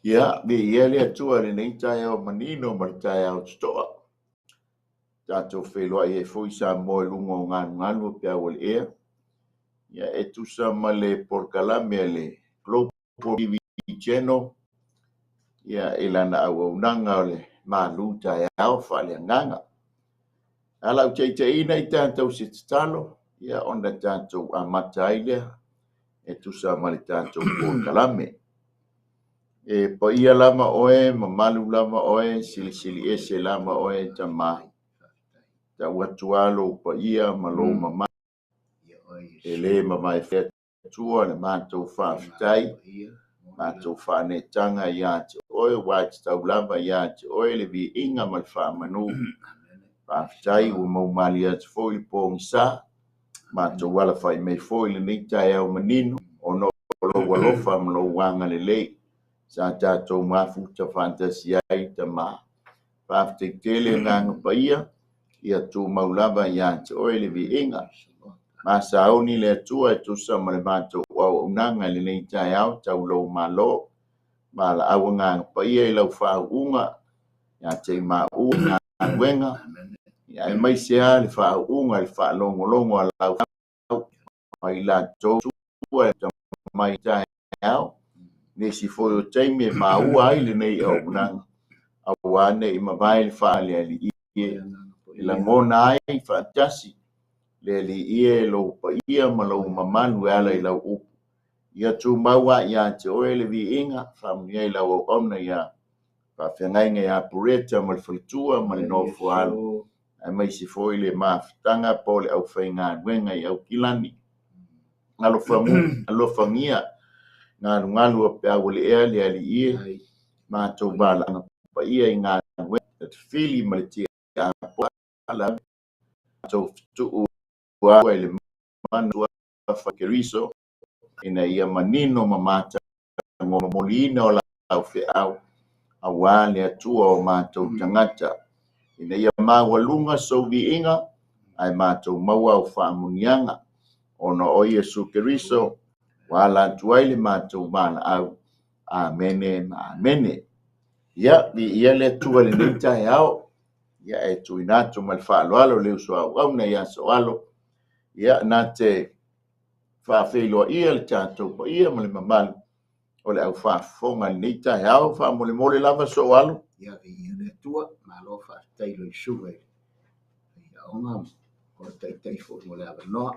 Ia, viia le Atua i lenei taeao manino ma le taeao totoa. Tatou feiloai ai foi Samoa i luga o galugalu o peau o le ea. Ia, e tusa ma le polokalame a le Global TV Channel, ia, i lana auaunaga o le malu taeao faaleagaga. Ae o le a ou taitaiina i tatou se tatalo, ia, ona tatou amata ai lea e tusa ma le tatou polokalame. E paia lava oe, mamalu lava oe, silisili ese lava oe, Tama. Tau atu lava lou paia ma lou mamalu, e le mavae Atua le matou faafetai, matou faaneetaga ia te oe, aua e tatau lava ia te oe le viiga ma le faamanu. Faafetai ua maumalie atu foi le pogisa, matou alafai mai foi lenei taeao manino, ona o lou alofa ma lou agalelei sa tatou mafuta faatasi ai, Tama. Faafetai tele agaga paia, ia tumau lava ia te oe le viiga. Ma sauni le Atua e tusa ma le matou auaunaga i lenei taeao tau lou malo. Valaau agaga paia i lau faauuga ia te i maua i galuega, aemaise lava le faauuga i le faalogologo a lau feau ma i latou tua e mai taeao. Nisi foi o taimi e maua ai lenei auaunaga, aua ne i mavae le faalealii e lagona ai faatasi le Alii e lou paia ma lou mamalu e ala i lau upu. Ia tumau lava ia te oe le viiga, faamanuia i lau auauna ia faafeagaiga ia Pureta ma le faletua ma le nofoalo, aemaise foi le mafutaga po o le aufaigaluega i Aukilani. Alofagia galugalu o peau o le ea le Alii e, matou valaauga paia i galuega fili ma le tiakola, matou fetuu i le mana o Keriso, ina ia manino ma matagomoliina o lau feau, aua le Atua o matou tagata, ina ia maualuga sou viiga, ae matou maua au faamuniaga, ona o Iesu Keriso, ua ala atu ai le matou valaau. Amene ma amene. Ia, viia le Atua i lenei taeao. Ia, e tuuina atu ma le faaaloalo le uso auauna ia Soalo, ia, na te faafeiloaia le tatou paia ma le mamalu o le aufaafofoga i lenei taeao. Faamolemole lava Soalo. Ia, viia le Atua, malo faafetai i lau susuga i le aoga o le taitai foi mo le avanoa,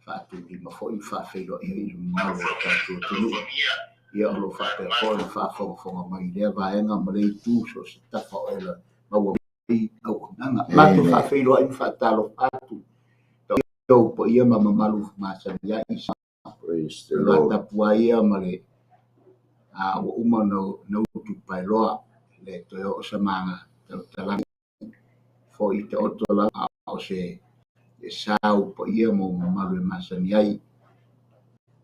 faatulima foi ma faafeiloai ai i le mamalu o le tatou atunuu. Ia, o lo o faapea foi ona faafogafoga mai i lea vaega ma le itu so o se tafa o ela maua mai auaunaga. Matou faafeiloai ma faatalofa atu i ou paia ma mamalu masani ai i Praise the Lord. Tapuai ia ma le ua uma na utu paeloa le toe oo sa maga tautalaga foi te oto lava o se sau paia mo mamalu e masani ai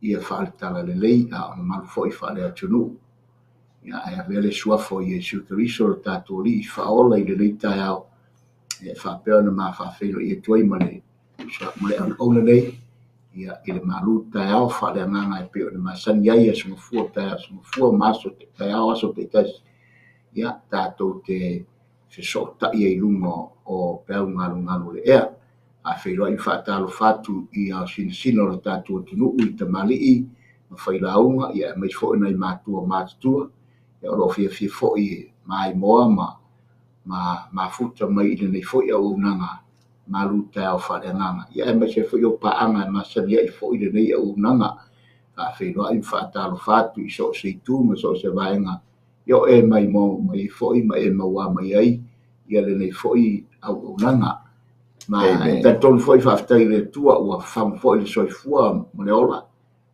ia faaletala lelei a o mamalu foi faale atunuu. Ia, ae avea le suafa o Iesu Keriso le tatou Alii faaola i lenei taeao e faapea ona ma faafeiloai atu ai ma le auauna nei, ia, i le malu taeao faaleagaga e pei ona masani ai aso mafua, taeao aso mafua ma aso taeao aso taitasi. Ia, tatou te fesootai ai i luga o peau galugalu o le ea. Faafeiloai ma faatalofa atu i ao sinasina o le tatou atunuu i tamalii ma failauga, ia, aemaise foi nai matua matutua, ia, o lo o fiafia foi e maimoa ma mafuta mai i lenei foi auaunaga malu taeao faaleagaga, ia, aemaise foi o paaga e masani ai foi lenei auaunaga. Faafeiloai ma faatalofa atu i so o se itu ma so o se vaega, ia, o e maimoa mai foi ma e maua mai ai ia lenei foi auaunaga. Ma e talitonu foi faafetai i le Atua ua fafagu foi le soifua ma le ola,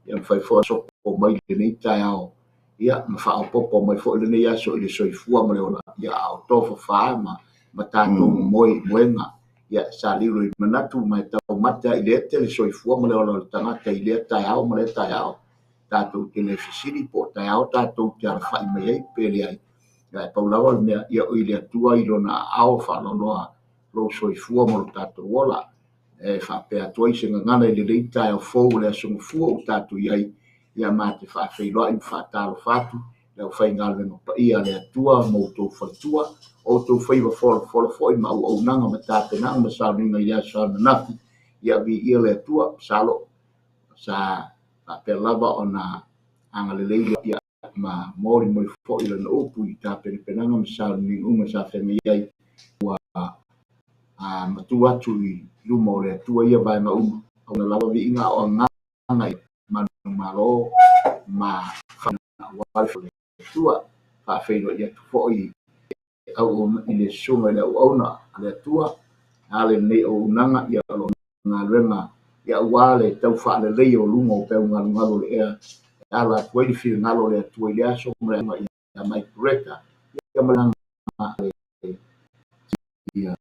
ia mafai foi sopo mai lenei taeao, ia, ma faaopoopo mai foi lenei aso i le soifua ma le ola, ia, a o tofafa ma tatou moe i moega. Ia, sa liulo i manatu ma e taumate i le ete le soifua ma le ola o le tagata i lea taeao ma lea taeao. Tatou te le fesili po o taeao tatou te alafai mai ai pe leai. Ia, e pau lava le mea, ia, o i le Atua i lona aao faaloaloa lou soifua ma lo tatou ola. E faapea atu ai se gagana i lenei taeao fou o le Aso Gafua ua tatou i ai, ia ma te faafeiloai ma faatalofa atu i le aufaigaluega paia a le Atua ma outou faletua, o outou faiva folafola foi ma auaunaga ma tapenaga ma sauniga i le aso ananafi, ia viia le Atua. Masalo sa faapea lava ona agalelei le ia ma molimoli foi lana upu i tapenapenaga ma sauniga uma sa feagai ai, ua matua atu i luma o le Atua ia vaega uma, aua lava viiga o agaga i manumalo ma aua le Atua. Faafeiloai atu foi i le susuga i le auauna a le Atua, a lenei auaunaga ia o lo o galuega ia aua le tau faaleleia o luga o peu galugalu o le ea e ala atu ai le finagalo o le Atua i le aso ma le ia Mike Greta ia ma le ia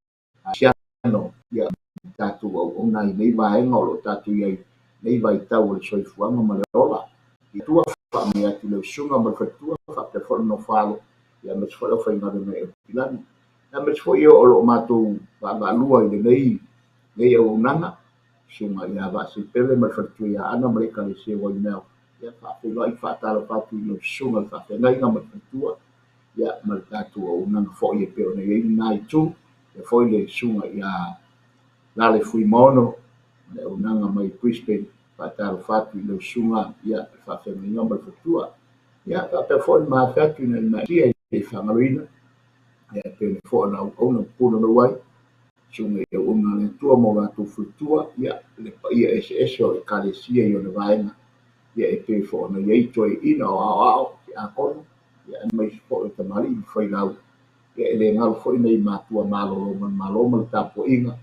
Siano ia tatou auauna i nei vaega o lo o tatou i ai nei vaitau o le soifuaga ma le ola. Ia Atua faamanuia atu i lau susuga ma le faletua faapea foi le nofo-alo ia aemaise foi le aufaigaluega i Aukilani. Aemaise foi o lo o matou vaavaalua i lenei auaunaga, susuga ia Vaaseipele ma le faletua ia Ana ma le Ekalesia Waimea. Ia faafeiloai faatalofa atu i lau susuga i le faafeagaiga ma le faletua, ia ma le tatou auaunaga foi e pei ona i ai lena itu. Ia foi le susuga ia Lale Fuimaono ma le auaunaga mai Brisbane. Faatalofa atu i lau susuga ia le faafeagaiga ma le faletua. Ia faapea foi le ma afe atu ina ia i faagaloina. Ia e pei ona foi ona auauna ma punonou ai, susuga i auauna a le Atua ma o latou faletua, ia le paia eseese o Ekalesia i ona vaega, ia e pei foi ona i ai toeaiina o aoao, tiakono, ia aemaise foi o tamalii ma failau, ia e le galo foi nei matua malolo ma le Malo ma le tapuaiga,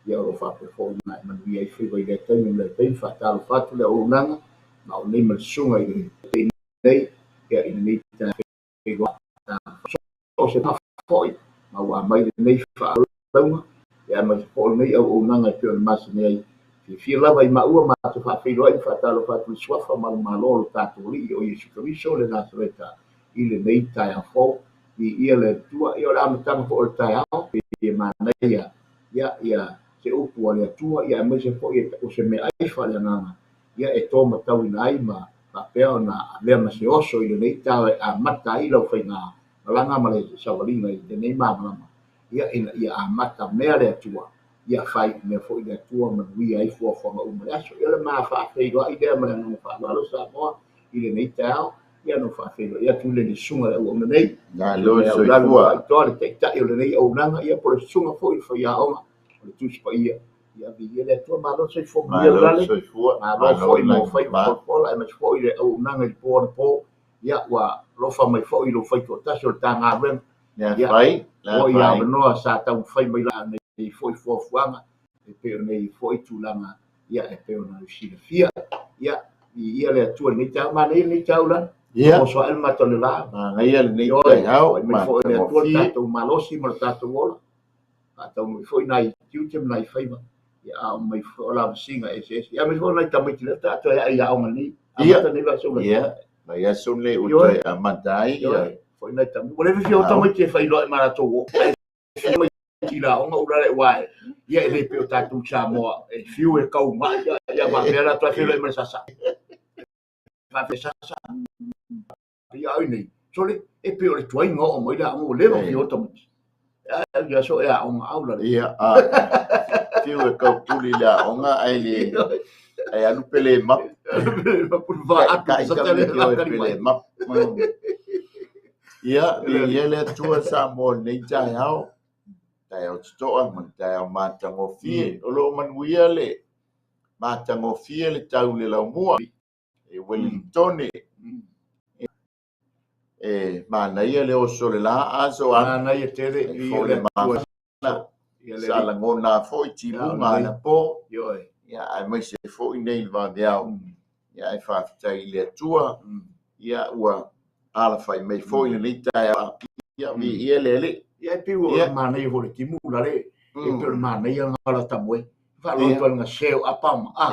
ia o lo o faapea foi ona e manuia ai faiva i lea taimi ma lea taimi. Faatalofa atu le auaunaga, ma o nei ma le susuga i le nei, ia i lenei taeao. So o se foi ma ua aumai lenei faalauga, ia aemaise foi o lenei auaunaga e pei ona masani ai. Fiafia lava i maua ma te faafeiloai ma faatalofa atu i le suafa ma le Malo o lo tatou Alii o Iesu Keriso le Nasareta i lenei taeao fou. Viia le Atua. Ia o le amataga foi o le taeao, e manaia ia ia se upu a le Atua, ia aemaise foi o se meaai faaleagaga ia e to matauina ai ma faapea ona avea ma se oso i lenei taeao e amata ai lau faiga malaga ma le savaliga i lenei malamalama, ia ina ia amata mea le Atua, ia fai mea foi le Atua manuia ai fuafuaga uma o le aso. Ia o le ma faafeiloai lea ma le agaga faaaloalo Samoa i lenei taeao, ia na faafeiloai atu i le susuga i le auauna nei. Malo le soifua. Faitoa le taitai o lenei auaunaga, ia po o le susuga foi i le faiaoga o le Tusi Paia. Ia viia le Atua, malo le soifua manuia Malo le soifua. Malo foi mo faiva folafola, aemaise foi le auaunaga i le po anapo. Ia ua alofa mai foi i lou faitoatasi o le ta galuega. Ia fai, la fai. Ia avanoa sa taumafai mai la nei foi fuafuaga, e pei o nei foi tulaga, ia e pei ona silafia. Ia, viia le Atua i lenei taeao, manaia lenei taeao la. Ia. Oso ae le mata o le la. Manaia lenei taeao. Mai foi le Atua le tatou malosi ma le tatou ola. Faataunuu foi nai tiute ma nai faiva. Ia a o mai foi o lavasiga eseese. Ia aemaise foi nai tamaiti lea tatou e ai aoga nei. Amata nei vaiaso nei. Ia, vaiaso nei ua toe amata ai. Ia, foi nai tamaiti. Ua le fia o tamaiti e failoai ma latou o. Ai mai i la aoga ula le uae. Ia e le pei o tatou Samoa e fiu e kau mai. Ia faapea latou e feiloai ma le sasa. Faapea sasa. Ia ai nei. Sole, e pei o le tuaiga oo mai le aoga ua leva fia o tamaiti. Ia so e aoga au la. Ia, fiu e kaupuli le aoga ai le ai alu pele map. Kai ka pele map. Ia, ia le Atua Samoa nei taeao. Taeao totoa ma taeao matagofie. O lo o manuia le matagofie le tau le laumua. E Wellington. E manaia le oso le la aso a. Manaia tele i le mafana. Sa lagona foi timuga ana po. Ia, aemaise foi nei le vaveao. Ia, e faafetai i le Atua. Ia, ua alafai mai foi lenei taeao. Ia, viia le Alii. Ia, e pei ua manaia foi le timu la le. E pei o le manaia nga la tamoe. Faaloto le gaseo apa ma a.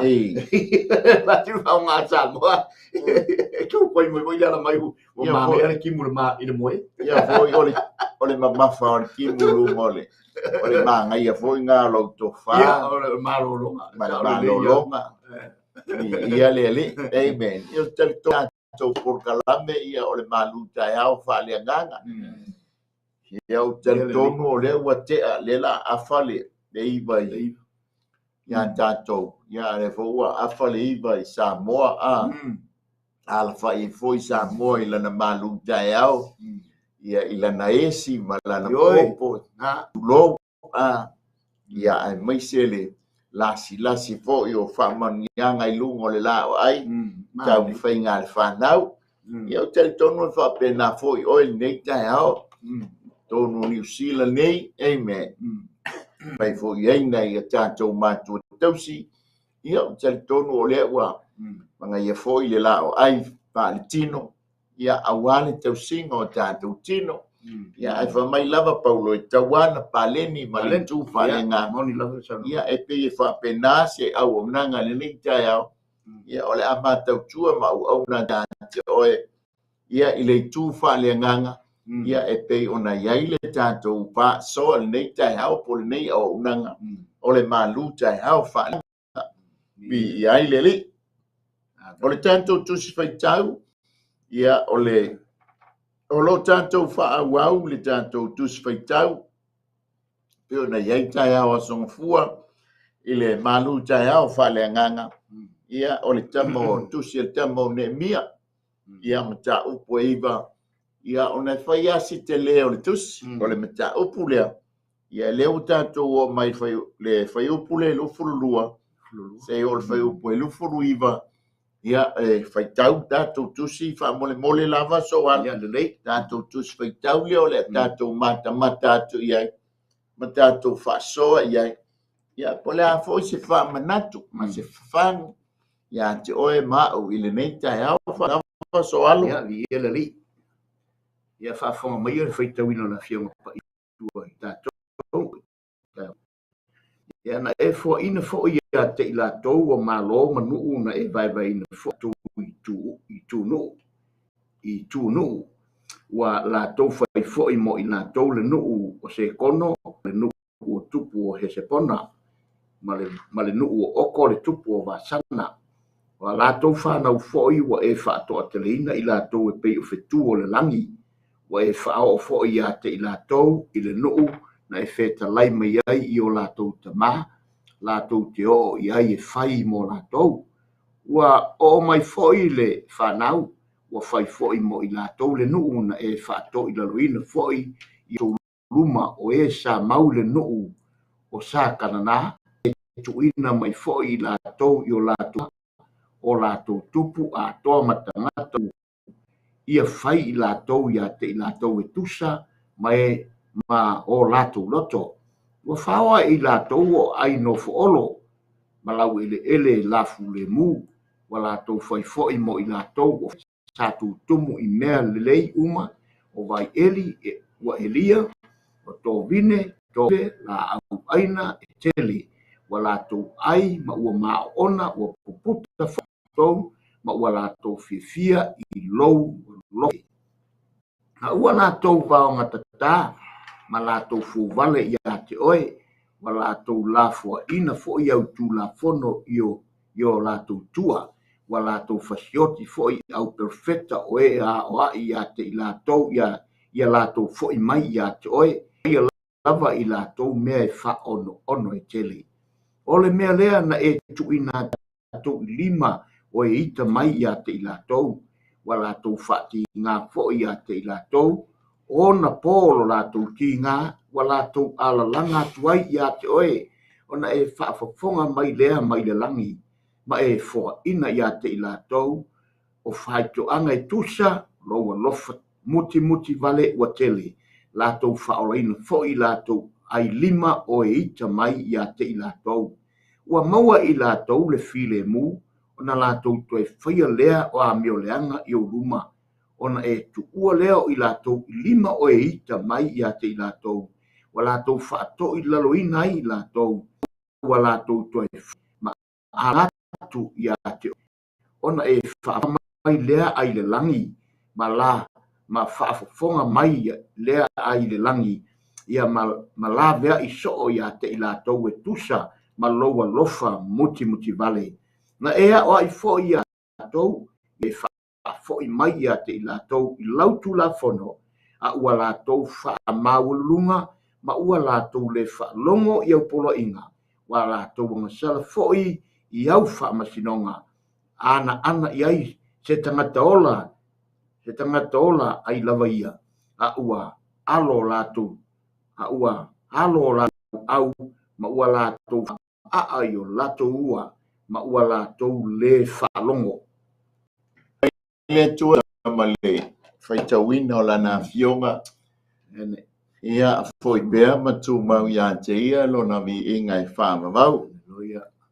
La ti fa nga Samoa. E tau koi mai foi le ala mai ua manaia le timu le ma i le moe. Ia foi o le o le mamafa o le timu i luga o le o le magaia foi lena o lau tofa. Ia, o le malologa. Ma le malologa. Ia le Alii. Amen. Ia, ou te talitonu tatou polokalame ia o le malu taeao faaleagaga. Ia, ou te talitonu o lea ua tea, lea la afa le 9 i ia tatou. Ia, lea foi ua afa le 9 i Samoa, a. Alafai ai foi Samoa i lana malu taeao, ia i lana esi ma lana popo, tulou, a. Ia, aemaise le lasilasi foi o faamanuiaga i luga o le laoai, taumafaiga a le fanau. Ia, ou te talitonu e faapena foi oe i lenei taeao, totonu o Niu Sila nei, amen. Mai foi ai nai a tatou matua tausi, ia, ou te talitonu o lea ua magaia foi le laoai faaletino, ia, aua le tausiga o tatou tino. Ia, ae fai mai lava Paulo e tau lava na paleni ma le itu faaleagaga. Ia, e pei e faapena se auaunaga i lenei taeao. Ia, o le a matautua ma auauna ia te oe, ia, i le itu faaleagaga, ia, e pei ona i ai le tatou faasoa i lenei taeao po o lenei auaunaga o le malu taeao faaleagaga. Viia ai le Alii. O le tatou tusi faitau, ia, o le o lo tatou faaauau le tatou tusi faitau pei ona i ai taeao Aso Gafua i le malu taeao faaleagaga. Ia, o le tama o tusi a le tama o Neemia, ia, mataupu e 9, ia, ona e fai lava si tele o le tusi, o le mataupu lea. Ia, lea ua tatou oo mai le fuaiupu le 22, seia oo i le fuaiupu e 29. Ia, e faitau tatou tusi faamolemole lava so Ia, lelei. Tatou tusi faitau lea o le a tatou matamata atu i ai ma tatou faasoa i ai. Ia, po o le a foi se faamanatu ma se fafagu ia te oe ma au i lenei taeao lava Soalo. Ia, viia le Alii. Ia, faafofoga mai le faitauina o le Afioga Paia i tatou. Ia, na e foaina foi ia te i latou o malo ma nuu, na e vaevaeina foi latou i tu nuu. Ua latou fai foi mo i latou le nuu o Sekono, le nuu o tupu o Hesepona, ma le nuu o Oko, le tupu o Vasana. O a latou fanau foi ua e faatoateleina i latou e pei o fetu o le lagi. Ua e faaoo foi ia te i latou i le nuu na e fetalai mai ai i o latou tamā, latou te oo i ai e fai mo latou. Ua oo mai foi le fanau, ua fai foi mo i latou le nuu na e faatoilaloina foi i o luma o e sa mau le nuu o sa Kanana, e tuuina mai foi i latou i o latou tupu atoa ma tagata ia fai i latou ia te i latou e tusa ma e ma o latou loto. Ua faoa e i latou o ai nofoolo ma lau eleele lafu lemu, ua latou fai foi mo i latou o sa tutumu i mea lelei uma o vaieli ua elia, o tovine, tove, laau aina e tele. Ua latou ai ma ua maoona, ua puputa foi ma ua latou fiafia i lou alofa. A ua latou vaogatata ma latou fuvale ia te oe, ua latou lafoaina foi au tulafono i o latou tua, ua latou fasioti foi au perofeta o e aoai ia te i latou ia latou foi mai ia te oe, ia lava i latou mea e faaonoono e tele. O le mea lea na e tuuina atu i lima o e ita mai ia te i latou, ua latou faatiga foi ia te i latou, ona po lo latou tiga, ua latou alalaga atu ai ia te oe, ona e faafofoga mai lea mai le lagi, ma e foaina ia te i latou o faitoaga e tusa lou alofa mutimuti vale ua tele, latou faaolaina foi latou ai lima o e ita mai ia te i latou. Ua maua i latou le filemu, ona latou toe faia lea o amioleaga i ou luma, ona e tuua lea o i latou i lima o e ita mai ia te i latou, ua latou faatoilaloina ai i latou, ua latou toe ma atu ia te ona e faa mai lea ai le lagi ma la ma faafofoga mai lea ai le lagi, ia ma laveai soo ia te i latou e tusa ma lou alofa mutimutivale. Na e aoai foi ia latou, e faafoi mai ia te i latou i lau Tulafono, a ua latou faamaualuluga ma ua latou le faalogo i au poloaiga, ua latou agasala foi i au faamasinoga, anaana i ai se tagata ola, se tagata ola ai lava ia, a ua alo latou, a ua alo latou au, ma ua latou aa i o latou ua, ma ua latou le faalogo. Le Atua ma le faitauina o lana afioga, ia foi pea ma tumau ia te ia lona viiga e faavavau.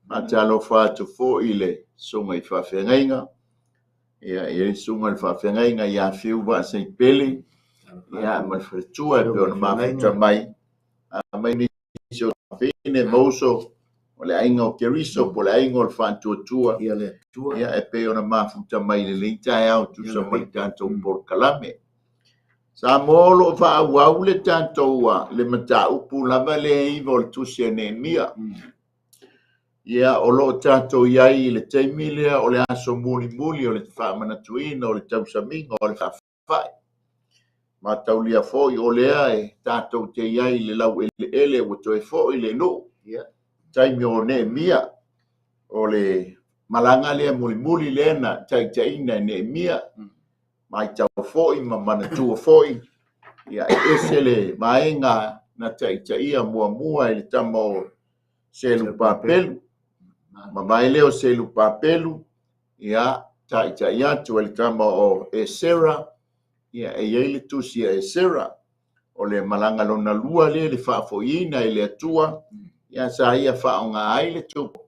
Faatalofa atu foi i le susuga i faafeagaiga, ia e i ai le susuga i le faafeagaiga ia Fiu Vaaseipele, ia ma le faletua e pei ona mafuta mai, mai nisi o fine ma uso o le aiga o Keriso po o le aiga o le Faatuatua, ia e pei ona mafuta mai i lenei taeao tusa ma le tatou polokalame. Samoa o lo o faaauau le tatou le mataupu lava lea e 9 o le tusi a Neemia. Ia o lo o tatou i ai i le taimi lea o le aso mulimuli o le faamanatuina o le tausamiga o le faafai. Mataulia foi o lea e tatou te i ai i le laueleele ua toe foi le nuu. Taimi o Neemia, o le malaga lea mulimuli lea na taitaiina e Neemia. Matau foi ma manatua foi, ia e ese le vaega na taitaia muamua e le tama o Selupapelu. Mavae lea o Selupapelu, ia taitai atu e le tama o Esera, ia e i ai le tusi a Esera. O le malaga lona lua lea le faafoiina e le Atua, ia sa ia faaaoga ai le tupu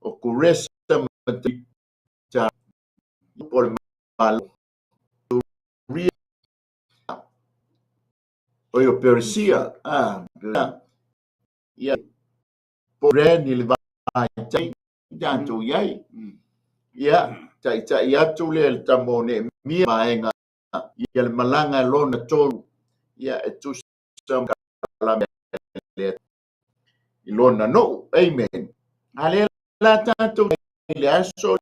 o Kuresa ma ta po le Malo o o Peresia, ia po Rani le vaitai tatou i ai. Ia taitai atu lea le tama o Neemia vaega ia le malaga lona tolu, ia e tusa ma le i lona nuu. Amen. A lea la tatou i le aso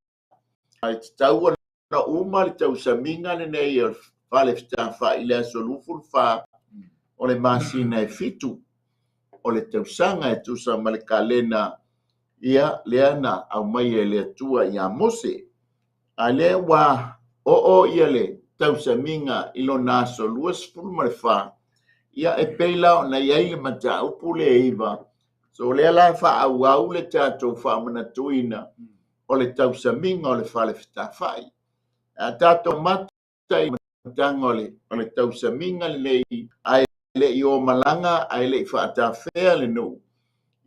ai tatau ona uma le tausamiga lenei o le fale fetafai i le aso 24 o le masina e 7 o le tausaga e tusa ma le kalena ia lea na aumai e le Atua ia Mose. A lea ua oo ia le tausamiga i lona aso 24, ia e pei la ona i ai le mataupu le 9. So lea la faaauau le tatou faamanatuina o le tausamiga o le fale fetafai. A tatou mata i mataga o le tausamiga lenei, ae le i o malaga, ae le i faatafea le nuu,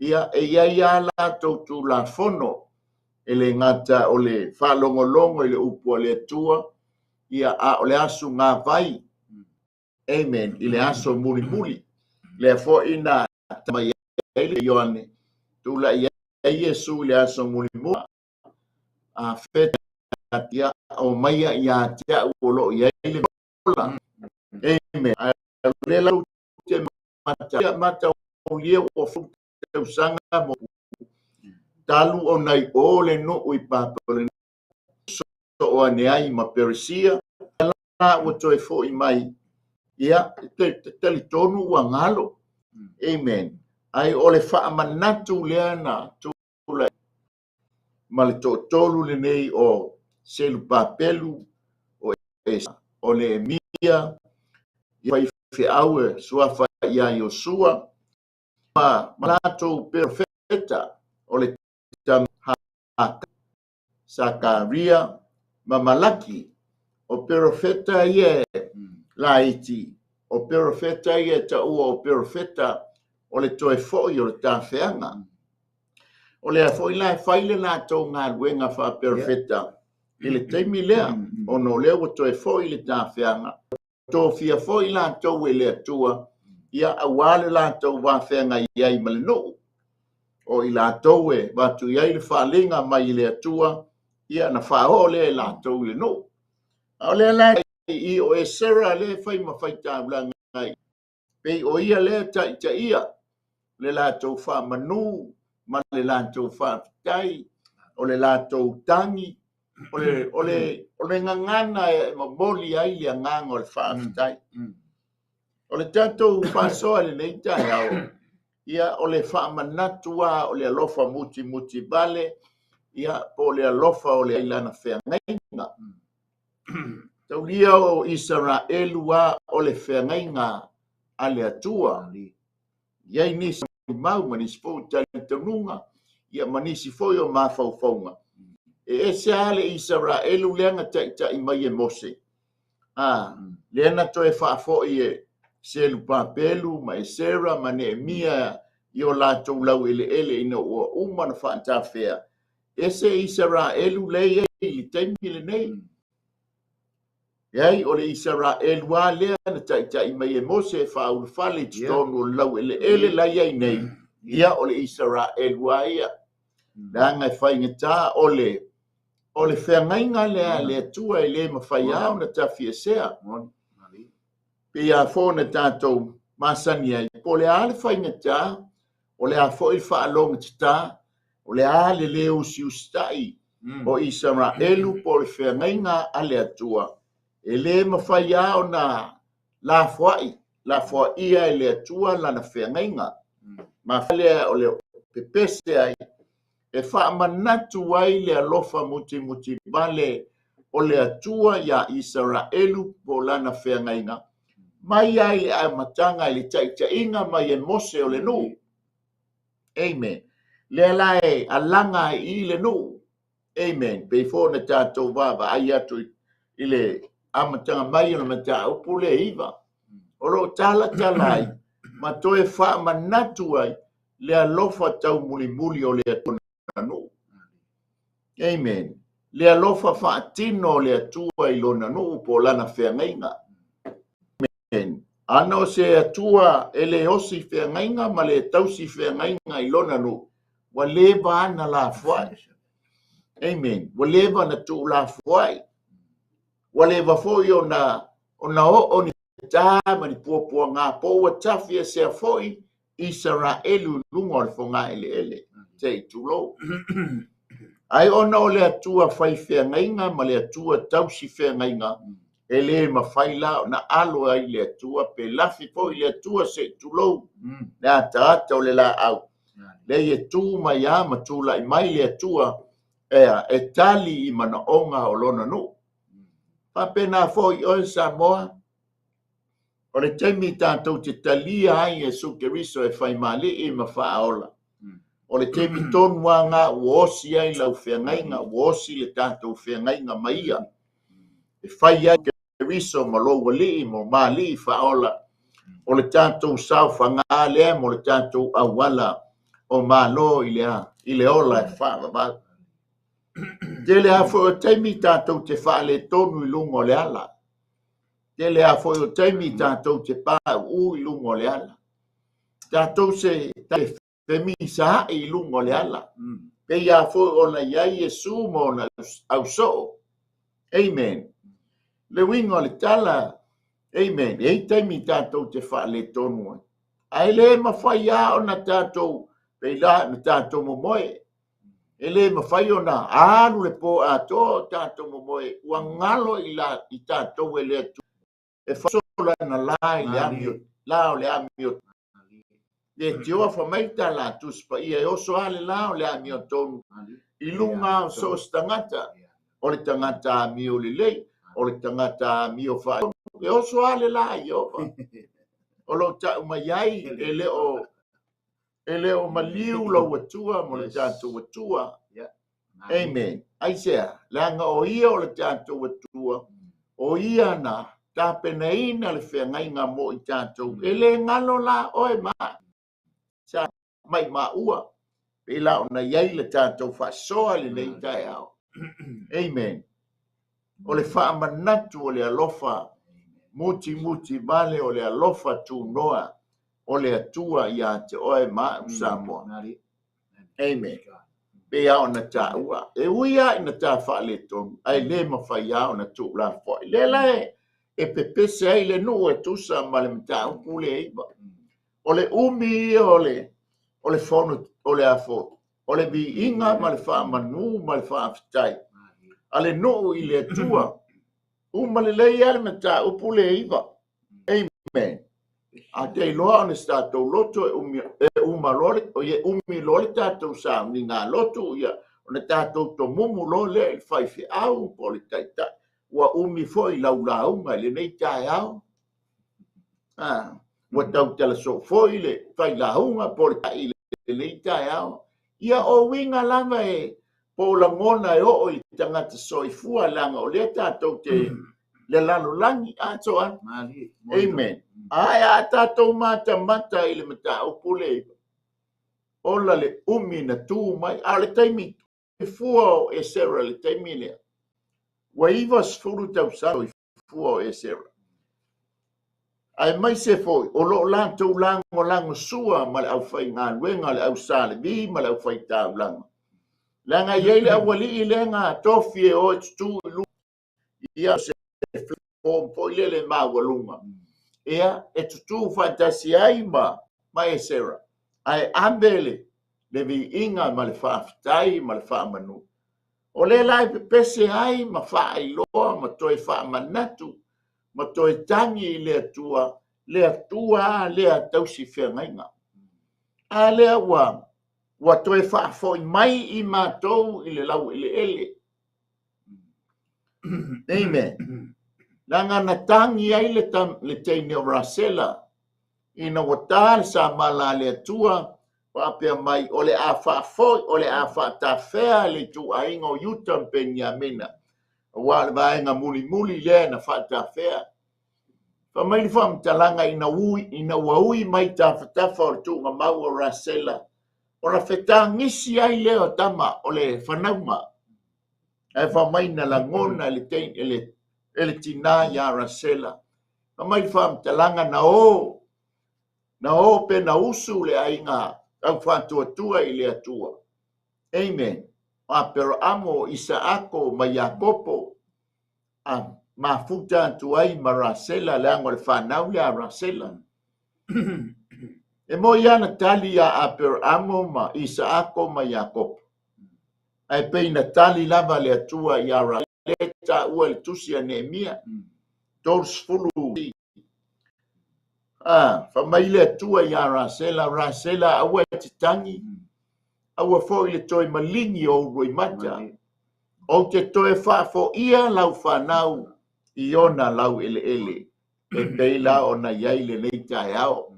ia e i ai lava latou Tulafono e le gata o le faalogologo i le upu a le Atua, ia a o le aso gavai. Amen. I le aso mulimuli. Lea foi na mai ai le Ioane, tulai ai Iesu i le aso mulimuli, a feta ia o mai ia te au o lo o i ai le ola. Amen. Ae o lea la te mata mataulia ua fou tausaga mo talu ona i o le nuu i Papalani so ane ai ma Peresia, la ua toe foi mai, ia te talitonu ua galo. Amen. Ai o le faamanatu lea na tulai ma le toatolu lenei o Selupapelu, o Esa, o Neemia, faifeau e suafa ia Iosua, ma latou perofeta o le tama Haka, Sakaria ma Malaki. O perofeta ia laiti, o perofeta ia taua o perofeta o le toe foi o le tafeaga. O lea foi la e fai le latou galuega faaperofeta i le taimi lea, ona o lea ua toe foi le tafeaga. Tofia foi latou e le Atua, ia aua le latou vafeagai ai ma le nuu. O i latou e avatu i ai le faaaliga mai i le Atua, ia na faaoo lea e latou i le nuu. A o lea la i o Esera lea e fai ma faitaulaga ai. Pei o ia lea taitaia le latou faamanu ma le latou faafetai, o le latou tagi, o le gagana e momoli ai le agaga o le faafetai. O le tatou faasoa i lenei taeao, ia o le faamanatu lava o le alofa mutimutivale, ia po o le alofa o le lana feagaiga. Taulia o Isaraelu lava o le feagaiga a le Atua. Iai nisi mau ma nisi foi talitonuga, ia ma nisi foi o mafaufauga. E ese lava le Isaraelu lea na taitai mai e Mose. Lea na toe faafoi e Selupapelu ma Esera ma Neemia i o latou laueleele ina ua uma na faatafea. Ese Isaraelu lea e i ai i le taimi lenei. Leai, o le Isaraelu lava lea na taitai mai e Mose e faaulufale i totonu o le laueleele la i ai nei. Ia, o le Isaraelu lava ia. Leaga e faigata o le feagaiga lea a le Atua e le mafai lava ona tafiesea. Pei a foi ona tatou masani ai, po o le a le faigata, o le a foi le faalogatata, o le a le le usiusitai o Isaraelu po o le feagaiga a le Atua, e le mafai lava ona lafoaia e le Atua lana feagaiga. Ma lea o le pepese ai, e faamanatu ai le alofa mutimutivale o le Atua ia Isaraelu po o lana feagaiga, mai ai le amataga i le taitaiga mai e Mose o le nuu. Amen. Lea la e alaga ai i le nuu. Amen. Pei foi ona tatou vaavaai atu i le amataga mai o le mataupu le 9. O lo o talatala ai ma toe faamanatu ai le alofa taumulimuli o le Atua na nuu. Amen. Le alofa faatino o le Atua i lona nuu po o lana feagaiga. Amen. Ana o se Atua e le osi feagaiga ma le tausi feagaiga i lona nuu, ua leva ana lafoai. Amen. Ua leva na tuulafoai. Ua leva foi ona oo ni tā ma ni puapuaga po ua tafiesea foi Isaraelu i luga o le fogaeleele, se i tulou. Ai ona o le Atua fai feagaiga ma le Atua tausi feagaiga, e le mafai la ona alo ai le Atua pe lafi foi le Atua se i tulou le ataata o le laau. Lea e tu mai a ma tulai mai le Atua e tali i manaoga o lona nuu. Faapena foi oe Samoa, o le taimi tatou te talia ai Iesu Keriso e faimalii ma faaola. O le taimi tonu lava ua osi ai lau feagaiga, ua osi le tatou feagaiga ma ia. E fai ai Keriso ma lou alii ma malii faaola. O le tatou saofaga lea mo le tatou auala o malo i le ola e faavavau. Tele a foi o taimi tatou te faaletonu i luga o le ala. Tele a foi o taimi tatou te pauu i luga o le ala. Tatou se femisaai i luga o le ala. Pei a foi ona i ai Iesu ma ona ausoo. Amen. Le uiga o le tala, amen, e i taimi tatou te faaletonu ai. Ae le mafai lava ona tatou, pei la na tatou momoe. E le mafai ona alu le po atoa o tatou momoe, ua galo i tatou e le Atua. E faasola na la i le amio, la o le amio. Le tioa fa mai tala tusi paia e oso a le la o le amio tonu. I luga o so o se tagata, o le tagata amio lelei, o le tagata amio fa. E oso a le la i ova. O lo tau mai ai e le o maliu lau Atua mo le tatou Atua. Amen. Aisea, leaga o ia o le tatou Atua, o ia na tapenaina le feagaiga mo i tatou. E le galo la oe ma sa mai maua, pe la ona i ai le tatou faasoa lenei taeao. Amen. O le faamanatu o le alofa mutimutivale o le alofa tunoa o le Atua ia te oe ma au Samoa. Amen. Pe a ona taua. E ui a ina ta faaletonu, ae le mafai a ona tuulafoai. Lea la e E pepese ai le nuu e tusa ma le mataupu le 9. O le umi ia o le o le fono o le afo o le viiga ma le faamanu ma le faafetai a le nuu i le Atua. Uma lelei lava le mataupu le 9. Amen. A te iloa ona se tatou loto e umi, e uma loa le, e umi loa le tatou sauniga lotu, ia, ona tatou tomumu loa lea i le faifeau po o le taitai. Ua umi foi lau lauga i lenei taeao. Ah, ua tautala soo foi le failauga po o le tai i lenei taeao. Ia o uiga lava e po o lagona e oo i tagata soifua leaga o lea tatou te le lalolagi atoa. Amen. Ae a tatou matamata i le mataupu le ola le umi na tu mai, a o le taimi fua o Esera le taimi lea, ua 90 tausaga fua o Esera. Aemaise foi o lo o latou lagolagosua ma le aufaigaluega, le au Sa Levi ma le aufaitaulaga. Leaga e i ai le aualii lea na tofi e o e tutū i luga, ia se form foi lele maualuga, ia e tutū faatasi ai ma Esera, ae ave le viiga ma le faafetai ma le faamanu. O lea la e pepese ai ma faailoa ma toe faamanatu ma toe tagi i le Atua, le Atua a lea tausi feagaiga. A lea ua toe faafoi mai i matou i le laueleele. Amen. Leaga na tagi ai le teine o Rasela ina ua ta le samala a le Atua, faapea mai, o le a faafoi, o le a faatafea le ituaiga o Iuta ma Peniamina, aua o le vaega mulimuli lea na faatafea. Fai mai le faamatalaga ina ua ui mai tafatafa o le tuugamau o Rasela, ona fetagisi ai lea o tama o le fanauga. Ae fai mai na lagona e le tinā ia Rasela. Fai mai le faamatalaga na o pe na usu le aiga au faatuatua i le Atua. Amen. O Aperaamo, Isaako ma Iakopo a mafuta atu ai ma Rasela, leaga o le fanau lea a Rasela. E moi lava na tali ia Aperaamo ma Isaako ma Iakopo. Ae pei na tali lava le Atua ia Rasela, lea taua i le tusi a Neemia 30. Fai mai le Atua ia Rasela, Rasela, aua e te tagi, aua foi le toe maligi o ou roimata, ou te toe faafoia lau fanau i ona laueleele, e pei la ona i ai lenei taeao.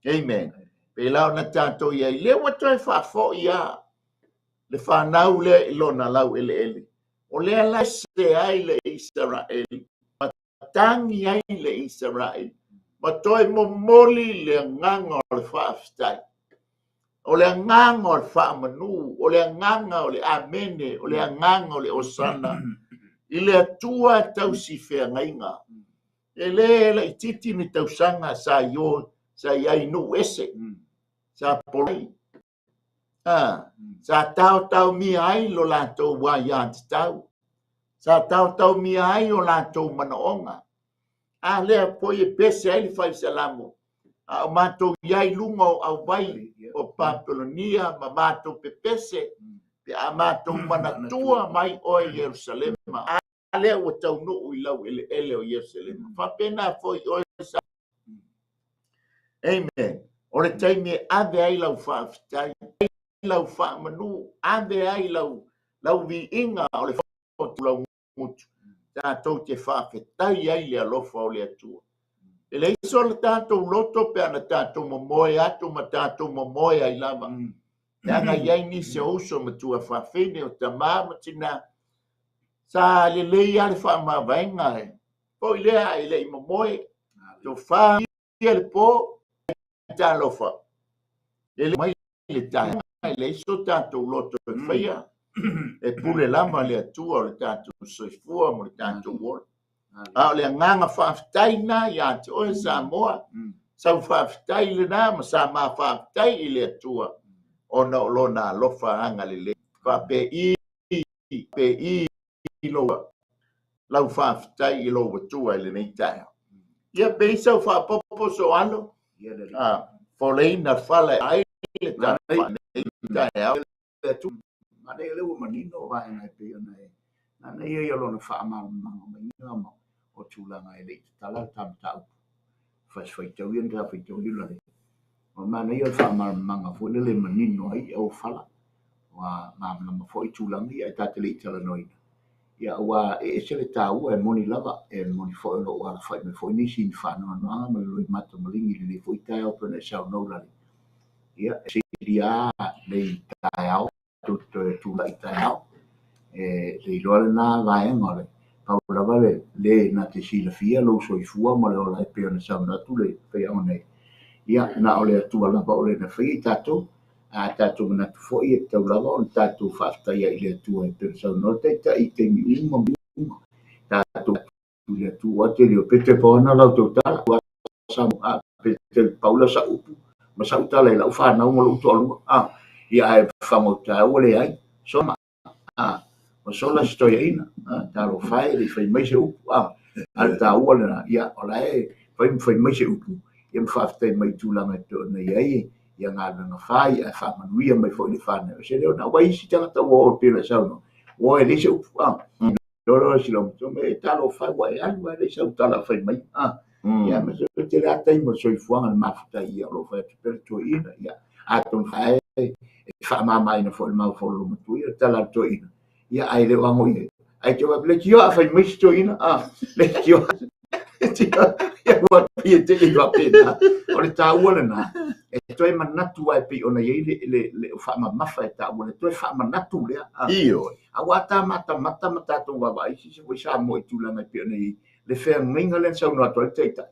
Amen. Pei la ona tatou i ai, lea ua toe faafoi lava le fanau lea i lona laueleele. O lea la se ai le Isaraeli, ma tagi ai le Isaraeli, ma toe momoli le agaga o le faafetai, o le agaga o le faamanu, o le agaga o le amene, o le agaga o le osana i le Atua tausi feagaiga. E le laitiiti ni tausaga sa i o, sa i ai nuu ese, sa polai, sa taotaomia ai lo latou aiatatau, sa taotaomia ai o latou manaoga. A lea foi e pese ai le faisalamo, a o matou i ai luga o auvai o Papelonia ma matou pepese, pe a matou manatua mai oe Ierusalema. A lea ua taunuu i lau eleele o Ierusalema. Faapena foi oe sa. Amen. O le taimi e ave ai lau faafetai, lau faamanu, ave ai lau viiga o le lau gutu, tatou te faafetai ai le alofa o le Atua. E leai so le tatou loto pe ana tatou momoe atu ma tatou momoe ai lava. Leaga i ai nisi o uso ma tuafafine o tamā ma tinā, sa lelei lava le faamavaega e foi lea e le i momoe, tofa ia le po, talofa. E le mai le taeao, e leai so tatou loto e faia, e pule lava le Atua o le tatou soifua ma le tatou ola. A o le agaga faafetai lena ia te oe Samoa, sau faafetai lena ma sa ma faafetai i le Atua ona o lona alofa agalelei. Faapei, pei lou lau faafetai i lou Atua i lenei taeao. Ia pe i sau faapopo soalo, foleina fala ai le taeao taeao. Manaia lea ua manino vaega e pei ona e manaia ia lona faamalamalamaga maiga ma o tulaga e le i tatala le ta mataupu. Faitau ia na faitau ia le O le manaia o le faamalamalamaga foi lele e manino ai auofala, ua malamalama foi tulaga ia ae ta te le i talanoaina. Ia aua e ese le taua, e moni lava, e moni foi o lo o ua alafai mai foi nisi i faanoanoaga ma le loimata maligi i lenei foi taeao pei ona e saunoa Ulalei. Ia, e sili lava lenei taeao tatou te toe tulai taeao. E le iloa lena vaega o le pau lava le le na te silafia lou soifua ma le ola e pei ona saunoa atu le faiaoga nei. Ia, na o le Atua lava o le na faia i tatou. A tatou manatu foi e tatau lava ona tatou faafetaia i le Atua e pei ona saunoa le Taitai i taimi uma ma uma. Tatou i le Atua te leo pe te pau ana lau tautala. Samoa, pe te pau la sa upu ma sa utala i lau whanau ma lou toalua. Ah, ia ae whango tāua le ai. Soma, ah, o sola se toeaina. Ah, talofa e le i fai mai se upu. Ah, a le taua lena, ia, o la e fai ma fai mai se upu, ia ma faafetai mai i tulaga e pei ona i ai ia galuega fai, ae faamanuia mai foi i le whanau. O se leo na, ua isi tagata ua oo e pei ona e saunoa, ua e leai se upu. Ah, Lolo si lo to me talofa ua e alu ae leai sau tala o fai mai. Ah, ia ma se tele lava taimi o le soifuaga le mafuta ia o lo o fai atu pea le toeaina. Ia, atonu ae e faamamaina foi le mafaufau o matua ia le tala a le toeaina. Ia, ae le o ago i ai. Ae te wap, leitioa a fai mai se toeaina. Ah, leitioa. Leitioa. Ia, ua pei e te i faapena. O le taua lena, e toe manatu ai pei ona i ai le faamamafa e taua, le toe faamanatu lea. Ah. Ioe. Aua ta matamata ma tatou vaavaai sisi foi Samoa i tulaga e pei ona i ai le feagaiga lea na saunoa atu ai le Taitai.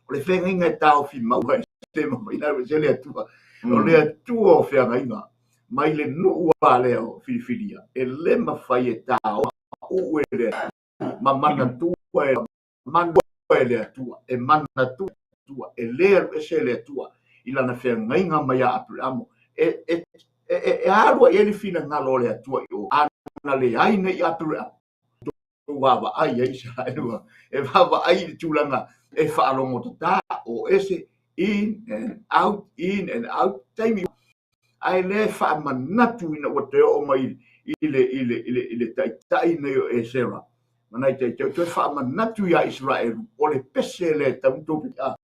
O le feagaiga e taofi mau ai le mafai ona aveesea le Atua. O le Atua o feagaiga mai le nuu lava lea o filifilia e le mafai e taoa uu e le Atua ma manatua e manatua e le Atua, e manatua e le Atua, e le alu ese le Atua i lana feagaiga mai ia Aperamo. E, e, e, e, e alu ai le finagalo o le Atua i o. A na leai nei Aperamo, tou vaavaai ai Isaraelu, e vaavaai i le tulaga e faalogotatā, o ese, in and out, in and out, taimi ae lea e faamanatu ina ua toe oo mai i le, i le, i le, i le taitai nei o Esera, ma nai taitai, toe faamanatu iā Isaraelu, o le pese lea e tatau ona tou a.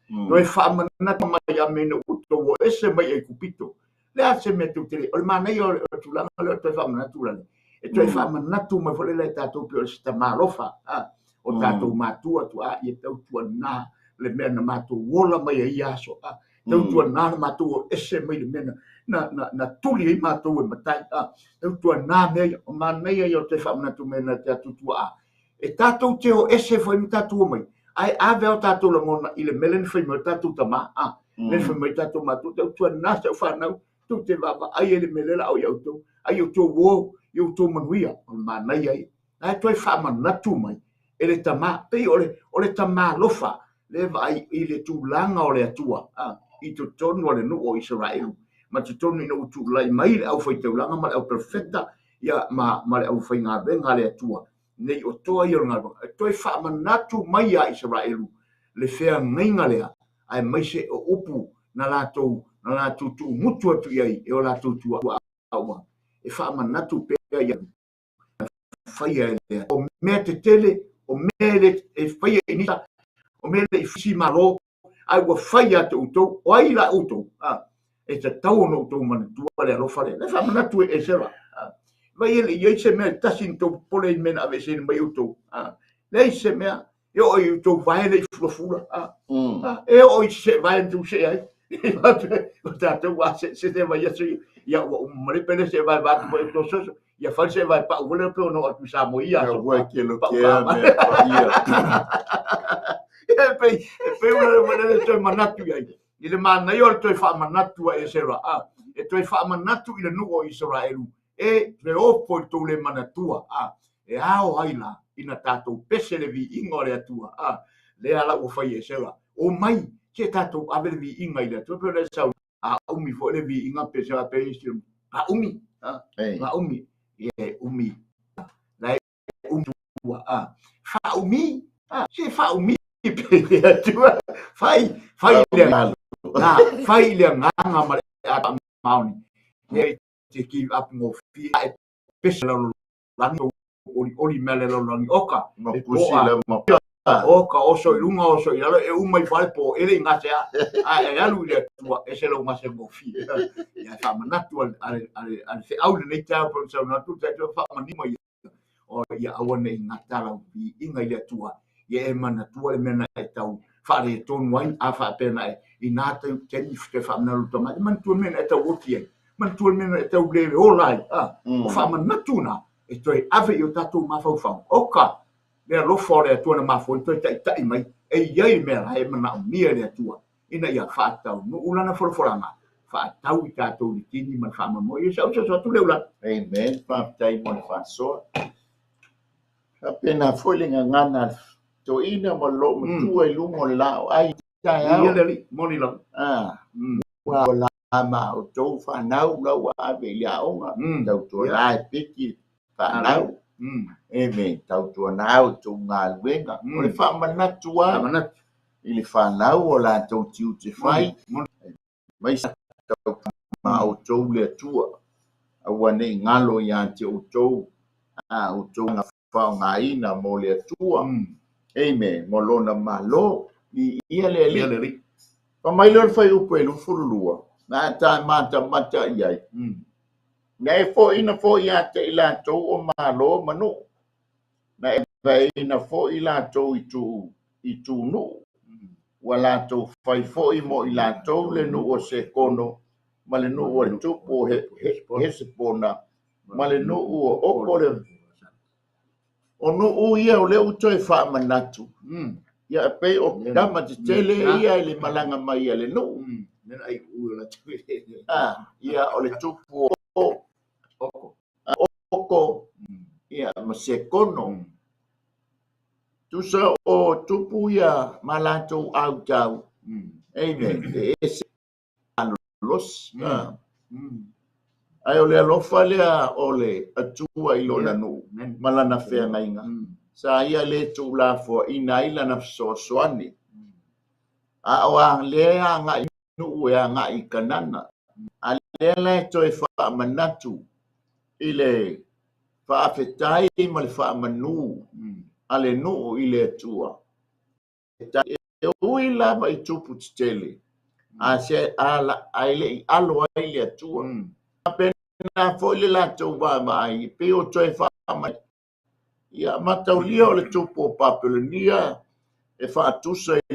Toe faamanatu mai ia mea ina ua outou o ese mai Aikupito. Le a se mea tou te le, o le manaia o le tulaga lea o le toe faamanatu lale. E toe faamanatu mai foi lele e tatou pei o se tama alofa, a, o tatou matua tuaa, ia tautuana le mea na matou ola mai ai ia aso, a. Tautuana le matou o ese mai le mea na, na, na, na tuli ai matou e matai. A, tautuana mea ia, o manaia ia o te faamanatu mai na te atu tuaa. E tatou te o ese foi ma tatou o mai, ae ave o tatou lagona i le mea lea na fai mai o tatou tama, a, lea na fai mai tatou matua, tautuana si au fanau, tou te vaavaai ai le mea lea la o i outou, ai outou o, i outou manuia, o le manaia ia. Ae toe faamanatu mai e le tama, pei o le, o le tama alofa, le vaai i le tulaga o le Atua a, i totonu o le nuu o Isaraelu, ma totonu ina ua tulai mai le aufaitaulaga ma le auperofeta ia, ma, ma le aufaigaluega a le Atua, nei o toa ia o le galuega, e toe faamanatu mai iā Isaraelu le feagaiga lea, aemaise o upu na latou, na latou tuumutu atu i ai e o latou tuaa ua e faamanatu pea ia faia e le Atua. O mea tetele, o mea e le e faia i nisi, o mea e le i isi malo, ae ua fai ia te outou, o ai la outou? A, e tatau ona outou manatua le alofa lea. Le faamanatu e Esera. A, vai e le i ai se mea e tasi na tou popole i mea na aveeseina mai outou. A, leai se mea. E oo i outou vae le i fulafula. A, a, e oo i se vae na tou see ai. O tatou a se se vai aso ia ua uma ma le pele se vae vae atu mai outou soso. Ia fai se vae pau foi lea pe ona oo atu i Samoa i ia aso. Ua ke lo ke a mea paia. E pei, e pei ua le le toe manatu i ai. I le manaia o le toe faamanatu a Esera, a, e toe faamanatu i le nuu o Isaraelu, e feofo i le tou le manatua, a, e ao ai la ina tatou pese le viiga o le Atua, a, lea la ua fai e Esera, omai, se tatou ave le viiga i le Atua, pe o le sau, a umi foi le viiga pe se pe isi, a umi, a, a umi, ia e umi, la e umi Atua, a faaumi, a se faaumi pe le Atua, fai, fai le, a, fai le agaga ma le maoni, e te give up gofie, e pese lalolagi, olioli mea le lalolagi, oka, Ma e kusi poa, le ma oka, oso i luga, oso i lalo, e uma i fale po ele i gase a, a e alu i le Atua, e se lau gase gofie. Ia e faamanatu a le feau lenei taeao pe ona saunoa atu, le taeao faamanino ia. O ia aua ne i gata lau viiga i le Atua, ia e manatua le mea na e tau faaletonu ai, a faapea na e inā taimi toe faamanatu tagata, manatua le mea na e tau oti ai, manatua le mea na e tau le ola ai, a, o faamanatu na e toe ave i o tatou mafaufau. Oka, le alofa o le Atua na mafua ai toe taitai mai, e i ai mea la e manaomia e le Atua, ina ia faataunuu lana folafolaga, faatau i tatou i le kini ma le faamoemoe. Ia sau soso atu le ula. Amen. Faafetai mo le faasoa. Faapena foi le gagana toeaina ma loo matua i luga o le laoai taeao. Ia le alii, moni lava. Ua la ma outou fanau la ua ave i le aoga, tautuana e piki fanau. Amen. Tautuana outou galuega. O le faamanatu lava i le fanau o latou tiute fai, mai ma outou le Atua, aua ne i galo ia te outou, a outou faaaogaina mo le Atua. Amen. Mo lona malo. Ia le alii. Fa mai lea o le fuaiupu e 22, na ta matamata i ai. Na e foaiina foi ia te i latou o malo ma nuu. Na e vaeina foi latou i tu nuu. Ua latou fai foi mo i latou le nuu o Sekono ma le nuu o le tupu o Hesepona ma le nuu o Oko le o nuu ia o le ua toe faamanatu. Ia e pei o tama tetele ia i le malaga mai a le nuu. Ia o le tupu o Oko ia ma Sekono. Tusa o tupu ia ma latou autau. Amen. E ese malolosi. Ai o le alofa lea o le Atua i lona nuu ma lana feagaiga. Sa ia le tuulafoaiina ai lana fesoasoani. A o a lea agai nuu e agai i Kanana. A lea la e toe faamanatu i le faafetai ma le faamanu a le nuu i le Atua. E ui lava i tupu tetele, a se ala ai le i alo ai le Atua. Faapena foi le latou vaavaai, e pei o toe faamanatu. Ia mataulia o le tupu o Papelonia e faatusa i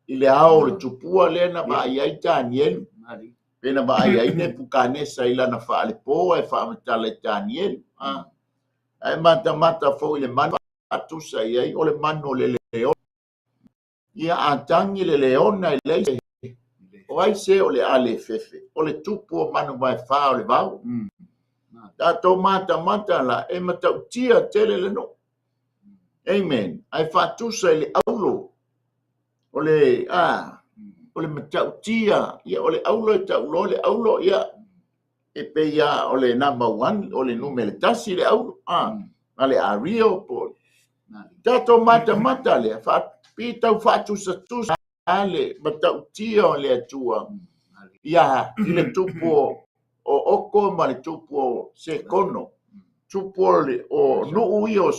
le ao o le tupua lea na vaai ai Tanielu. Pe na vaai ai Nepukanesa i lana faalepo e faamatala i Tanielu. Ae matamata foi le manu faatusa i ai o le manu o le leona. Ia a tagi le leona e leai o ai se o le ale fefe, o le tupu o manu vaefa o le vao. Tatou matamata la e matautia tele le nuu. Amen. Ae faatusa i le aulo o le o le matautia, ia o le aulo e tauloa le aulo, ia e pei ia o le number 1, o le numere 1 le aulo, a le ario po. Tatou matamata lea, pitau faatusatusa le matautia o le Atua ia i le tupu o Oko ma le tupu o Sekono, tupu o nuu ia o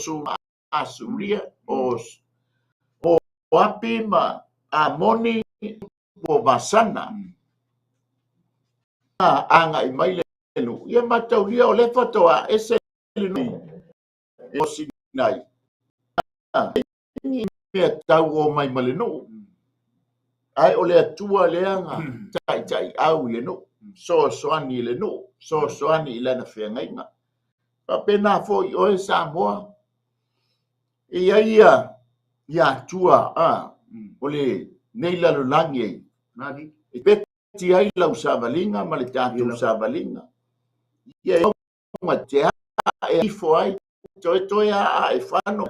Asuria, o Moapi ma Amoni, tupu o Vasana. Agai mai le nuu. Ia mataulia o le faatoa ese le nuu e o Sinai. Mea tau o mai ma le nuu. Ai o le Atua lea nga taitai au i le nuu, soasoani i le nuu, soasoani i lana feagaiga. Faapena foi oe Samoa, e i ai ia Atua o le nei lalolagi ei. E peti ai lau savaliga ma le tatou savaliga. Ia e ma te e ifo ai, toe toe a e fano.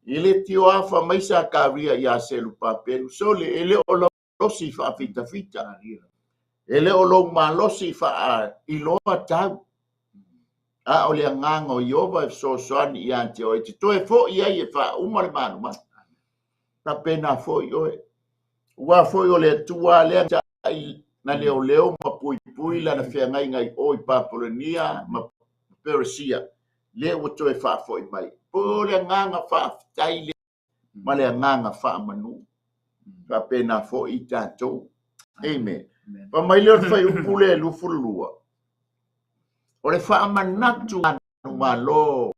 I le tio afa mai sa karia ia selu papelu, sole e le o losi faafitafita. E le o lou malosi faa iloa tau. A o le agaga o Ieova e fesoasoani ia te oe, e te toe foi ai e faauma le manumanu. Faapena foi oe. Aua foi o le Atua lea na leoleo ma puipui lana feagaiga i o i Papolonia ma Peresia, lea ua toe faafoi mai. Po o le agaga faafetai lea ma le agaga faamanu. Faapena foi i tatou. Amen. Fai mai lea o le fuaiupu lea e 22. O le faamanatu manumalo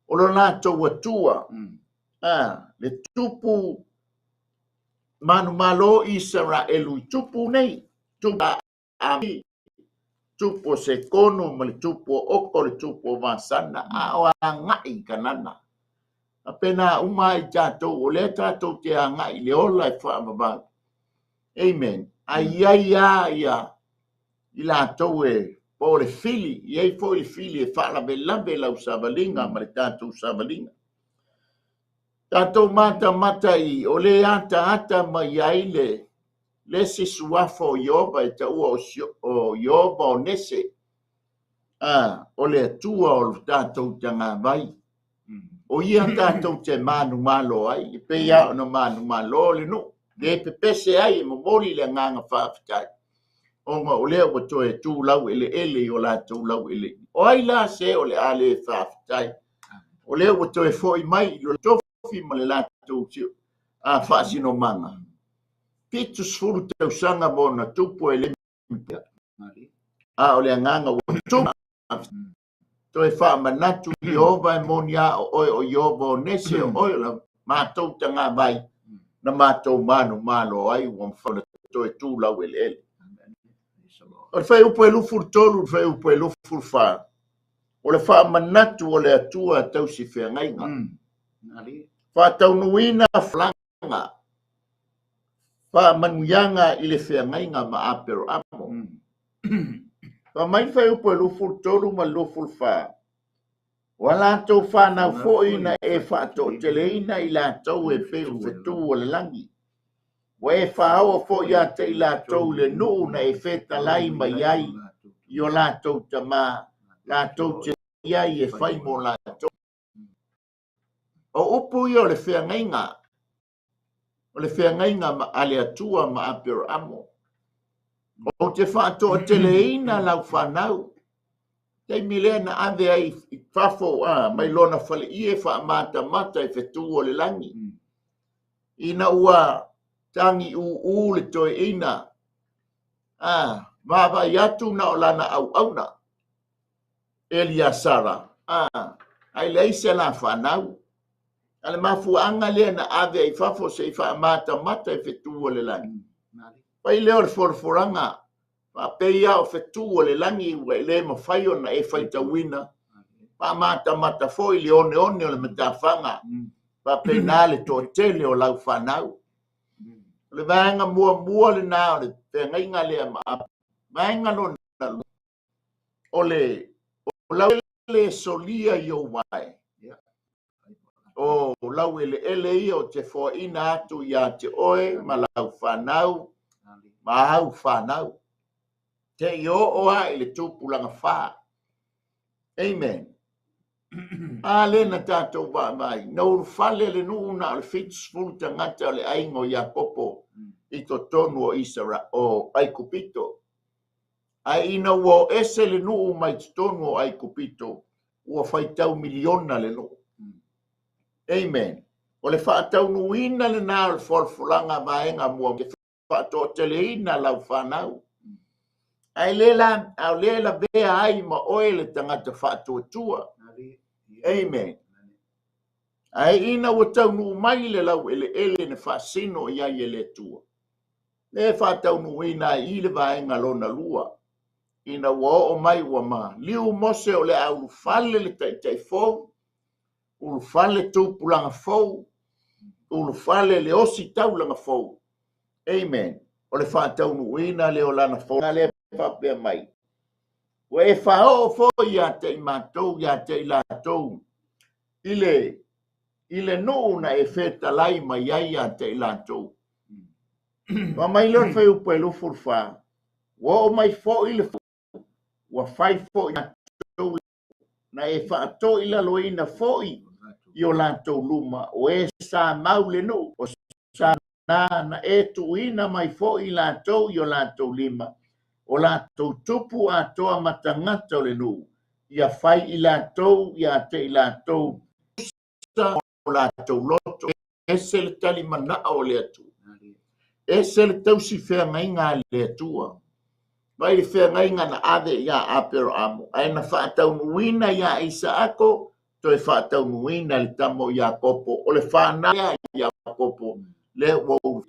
o lo latou Atua, le tupu manumalo Isaraelu i tupu nei, tupu Ami, tupu o Sekono ma le tupu o Oko, le tupu o Vasana, a o agai i Kanana. Faapena uma ai tatou, o lea tatou te agai i le ola e faavavau. Amen. A i ai lava ia i latou e po o le fili, i ai foi le fili e faalavelave lau savaliga ma le tatou savaliga. Tatou matamata i o le ataata mai ai le le isi suafa o Ieova e taua o Ieova o Nese, o le Atua o le tatou tagavai. O ia tatou te manumalo ai, e pei lava ona manumalo le nuu, le pepese ai e momoli le agaga faafetai, ona o lea ua toe tu laueleele i o latou laueleele. O ai la se o le a le faafetai? O lea ua toe foi mai i le tofi ma le latou faasinomaga. 70 tausaga ma ona tupu e le a o le agaga ua tupu toe faamanatu Ieova e moni a o oe o Ieova o Nese o oe o la matou tagavai na matou manumalo ai ua mafai ona toe tu laueleele. O le fuaiupu e 23 le fuaiupu e 24 o le faamanatu o le Atua tausi feagaiga. Faataunuuina folaga faamanuiaga i le feagaiga ma Aperamo. Fai mai le fuaiupu e 23 ma le 24, O a latou fanau foi na e faatoateleina i latou e pei o fetu o le lagi, ua e faaoo foi ia te i latou i le nuu na e fetalai mai ai i o latou tama, latou te i ai e fai mo latou. O upu ia o le feagaiga, o le feagaiga a le Atua ma Aperamo. Ou te faatoateleina lau fanau. Taimi lea na ave ai i fafo mai lona faleie faamatamata i fetu o le lagi. Ina ua tagiuu le toeaina, vaavaai atu na o lana auauna, Eliasara, ae leai se la fanau. A le mafuaaga lea na ave ai i fafo se i faamatamata i fetu o le lagi. Fai lea o le folafolaga, faapei lava o fetu o le lagi ua e le mafai ona e faitauina, faamatamata foi le oneone o le matafaga, faapena le toatele o lau fanau. O le vaega muamua lena o le feagaiga lea ma vaega lona lua, o le o laueleele e solia i ou vae, o laueleele ia ou te foaina atu ia te oe ma lau fanau ma au fanau, seia oo lava i le tupulaga fa. Amen. A lea na tatou vaavaai, na ulufale le nuu na o le 70 tagata o le aiga o Iakopo i totonu o Isaraelu, o Aikupito. Ae ina ua o ese le nuu mai totonu o Aikupito, ua faitau miliona le nuu. Amen. O le faataunuuina lena o le folafolaga vaega muamua, faatoateleina lau fanau. Ae le la, a o lea e lavea ai ma oe le tagata faatuatua. Amen. Ae ina ua taunuu mai le laueleele na faasino i ai e le Atua, lea e faataunuuina ai i le vaega lona lua, ina ua oo mai ua maliu Mose o le a ulufale le taitai fou, ulufale tupulaga fou, ulufale le ositaulaga fou. Amen. O le faataunuuina lea o lana folafolaga lea e faapea mai, ua e faaoo foi ia te i matou, ia te i latou, i le, i le nuu na e fetalai mai ai ia te i latou. Fai mai lea o le fuaiupu e 24, ua oo mai foi le ua fai foi matou Na e faatoilaloina foi i o latou luma o e sa mau le nuu, o sa na e tuuina mai foi i latou i o latou lima, o latou tupu atoa ma tagata o le nuu, ia fai i latou ia te i latou o latou loto. Ese le talimanao o le Atua, ese le tausi feagaiga a le Atua. Mai le feagaiga na ave ia Aperamo, ae na faataunuuina ia Isaako, toe faataunuuina le tama o Iakopo, o le fanau lea Iakopo, lea ua ulu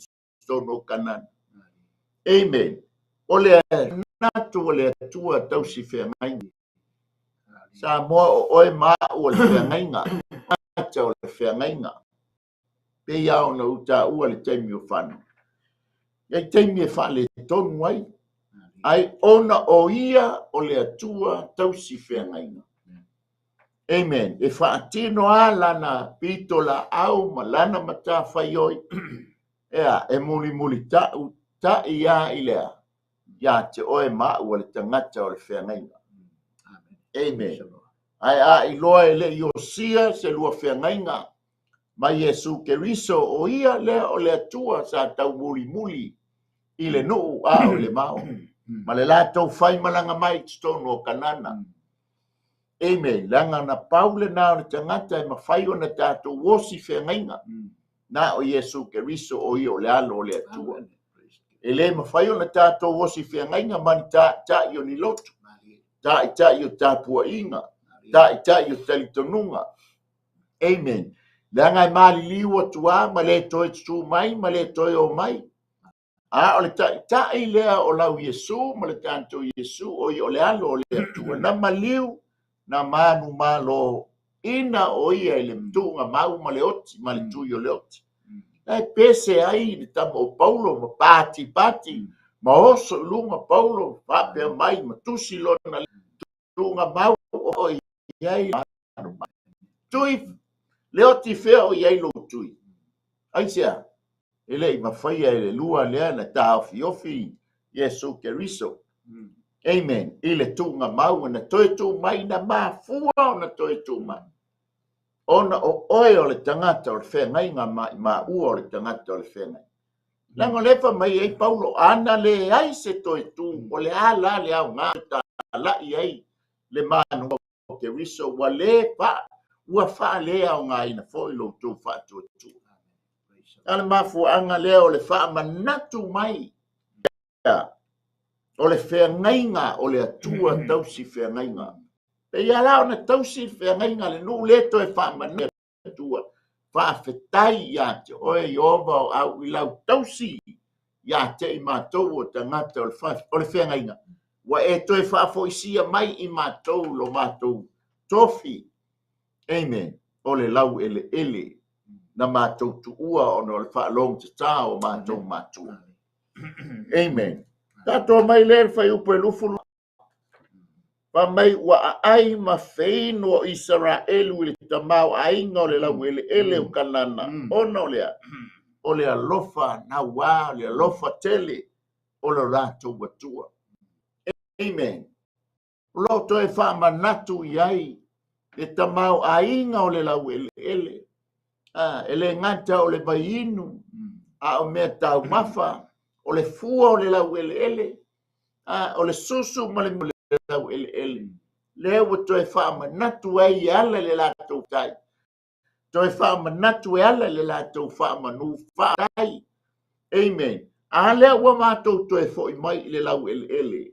totonu o Kanana. Amen. O le manatu o le Atua tausi feagaiga. Samoa o oe ma au o le feagaiga, o le feagaiga. Pei lava ona ou taua le taimi o Fano. E i ai taimi e faaletonu ai, ai ona o ia o le Atua tausi feagaiga. Amen. E faatino a lana pito laau ma lana matafaioi. Ea, e mulimuli ta'u ta'i a i lea, ia te oe ma au o le tagata o le feagaiga. Amen. Ae a iloa e le i osia se lua feagaiga ma Iesu Keriso, o ia lea o le Atua sa taumulimuli i le nuu a o le mao, ma le latou faimalaga mai i totonu o Kanana. Amen. Leaga na pau lena o le tagata e mafai ona tatou osi feagaiga, na o Iesu Keriso, o ia o le alo o le Atua. E le mafai ona tatou osi feagaiga ma ni taʻitaʻi o ni loto, taʻitaʻi o tapuaiga, taʻitaʻi o talitonuga. Amen. Leaga e maliliu atu a ma le toe tutū mai ma le toe o mai. A o le taʻitaʻi lea o lau Iesu ma le tatou Iesu, o ia o le alo o le Atua, na maliu, na manumalo ina o ia i le tuuga mau ma le oti, ma le tui o le oti. La e pese ai le tama o Paulo ma pati pati, ma oso i luga Paulo, faapea mai ma tusi lona tuuga mau o i ai tui, le oti fea o i ai lou tui. Aisea? E le i mafaia e le lua lea na taofiofi Iesu Keriso. Amen. I le tuuga mau na toe tuu mai, na mafua ona toe tuu mai. Ona o oe o le tagata o le feagaiga ma i maua o le tagata o le feagaiga. Leaga o lea fai mai ai Paulo, ana leai se toe tu, o le a la le aoga e talai ai le manu o Keriso, ua le fa, ua faaleaogaina foi lo outou faatuatua. A le mafuaaga lea o le faamanatu mai o le feagaiga o le Atua tausi feagaiga. Pei lava la ona tausi le feagaiga a le nuu le toe faamanatu Atua. Faafetai ia te oe Ieova o au i lau tausi ia te i matou o tagata o le feagaiga. Ua e toe faafoisia mai i matou lo matou tofi. Amen. O le laueleele na matou tuua ona o le faalogotatā o matou matua. Amen. Tatou mai lea le fuaiupu e 20. Fai mai ua aai ma feinu o Isaraelu i le tamaoaiga o le laueleele o Kanana, ona o lea, o le alofa naua, o le alofa tele o lo latou Atua. Amen. O lo o toe faamanatu i ai le tamaoaiga o le laueleele. E le gata o le vaiinu, a o mea taumafa, o le fua o le laueleele, o le susu ma le laueleele. Lea ua toe faamanatu ai e ala i le latou tai. Toe faamanatu e ala i le latou faamanu faafetai. Amen. A lea ua matou toe foi mai i le laueleele.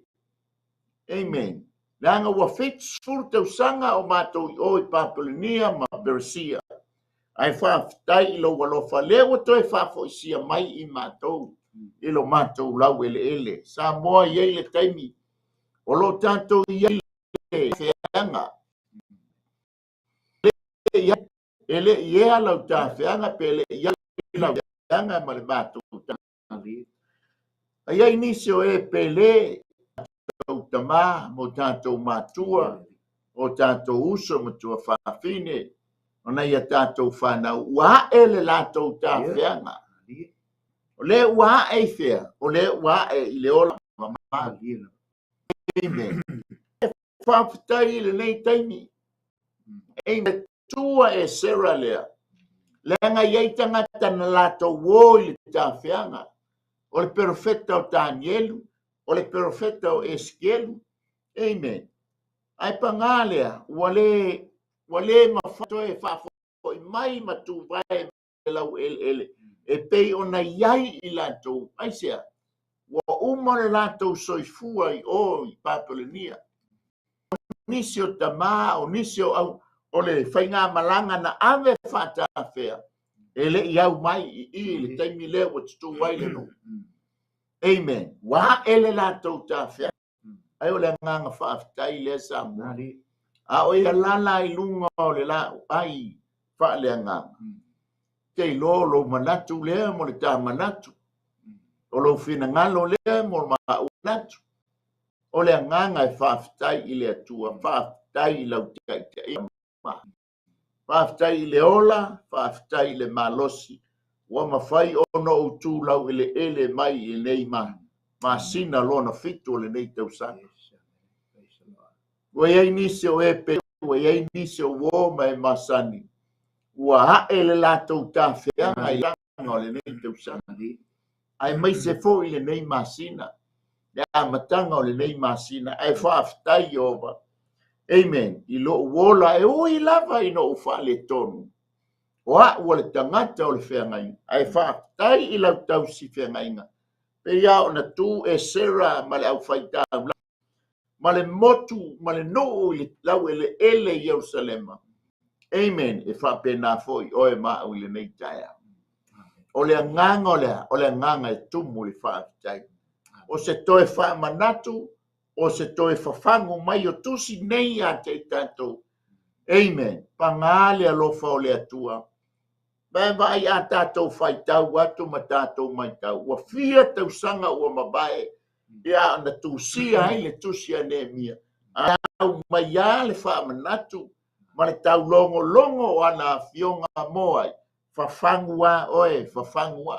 Amen. Leaga ua 70 tausaga o matou i o i Papulenia ma Peresia. Ae faafetai i lou alofa, lea ua toe faafoisia mai i matou i lo matou laueleele. Samoa, i ai le taimi o lo o tatou i ai le feaga. E le i ea lau tafeaga pe le i ai lau feaga ma le matou tafeaga. A i ai nisi o e pele tatou tamā mo tatou matua, o tatou uso ma tuafafine, o nai a tatou fanau, ua ae le latou tafeaga. O lea ua ae i fea? O lea ua ae i le ola mamao. Amen. Faafetai i lenei taimi. Amen. Tua Esera lea. Leaga e i ai tagata na latou o i le tafeaga. O le perofeta o Tanielu, o le perofeta o Esikielu. Amen. Ae pagā lea, ua le, ua le mafai toe faafoi mai ma tuvae le laueleele e pei ona i ai i latou. Aisea? Ua uma le latou soifua i o i Papelenia. O nisi o tamā, o nisi o au, o le faigamalaga na ave faatafea, e le i au mai i i i le taimi lea ua tutū ai le nuu. Amen. Ua ae le latou tafea. Ai o le agaga faafetai lea Samoa. A o e alala i luga o le laau ai faaleagaga. Te iloa o lou manatu lea mo le ta manatu. O lou finagalo lea mo le maua manatu. O le agaga e faafetai i le Atua, faafetai i lau taitaiga. Faafetai i le ola, faafetai i le malosi ua mafai ona ou tu laueleele mai i lenei masina lona fitu o lenei tausaga. Ua i ai nisi o epe, ua i ai nisi o uo ma e masani, ua ae le latou tafeaga i o lenei tausaga, aemaise foi i lenei masina, le amataga o lenei masina. Ae faafetai Ieova, amen, i lou ola e ui lava ina ou faaletonu, o au o le tagata o le feagaiga, ae faafetai i lau tausi feagaiga, pei lava ona tu Esera ma le aufaitaulaga, ma le motu ma le nuu i le laueleele i Ierusalema. Amen. E faapena foi oe ma au i lenei taeao. O le agaga o le a? O le agaga e tumu i le faafetai. O se toe faamanatu, o se toe fafagu mai o tusi nei ia te i tatou. Amen. Paga le alofa o le Atua. Vae vaai a tatou faitau atu ma tatou maitau. Ua fia tausaga ua mavae ia ona tusia ai le tusi a Neemia. A au mai lava le faamanatu ma le taulogologo o ana afioga mo ai, fafagu a oe, fafagu a.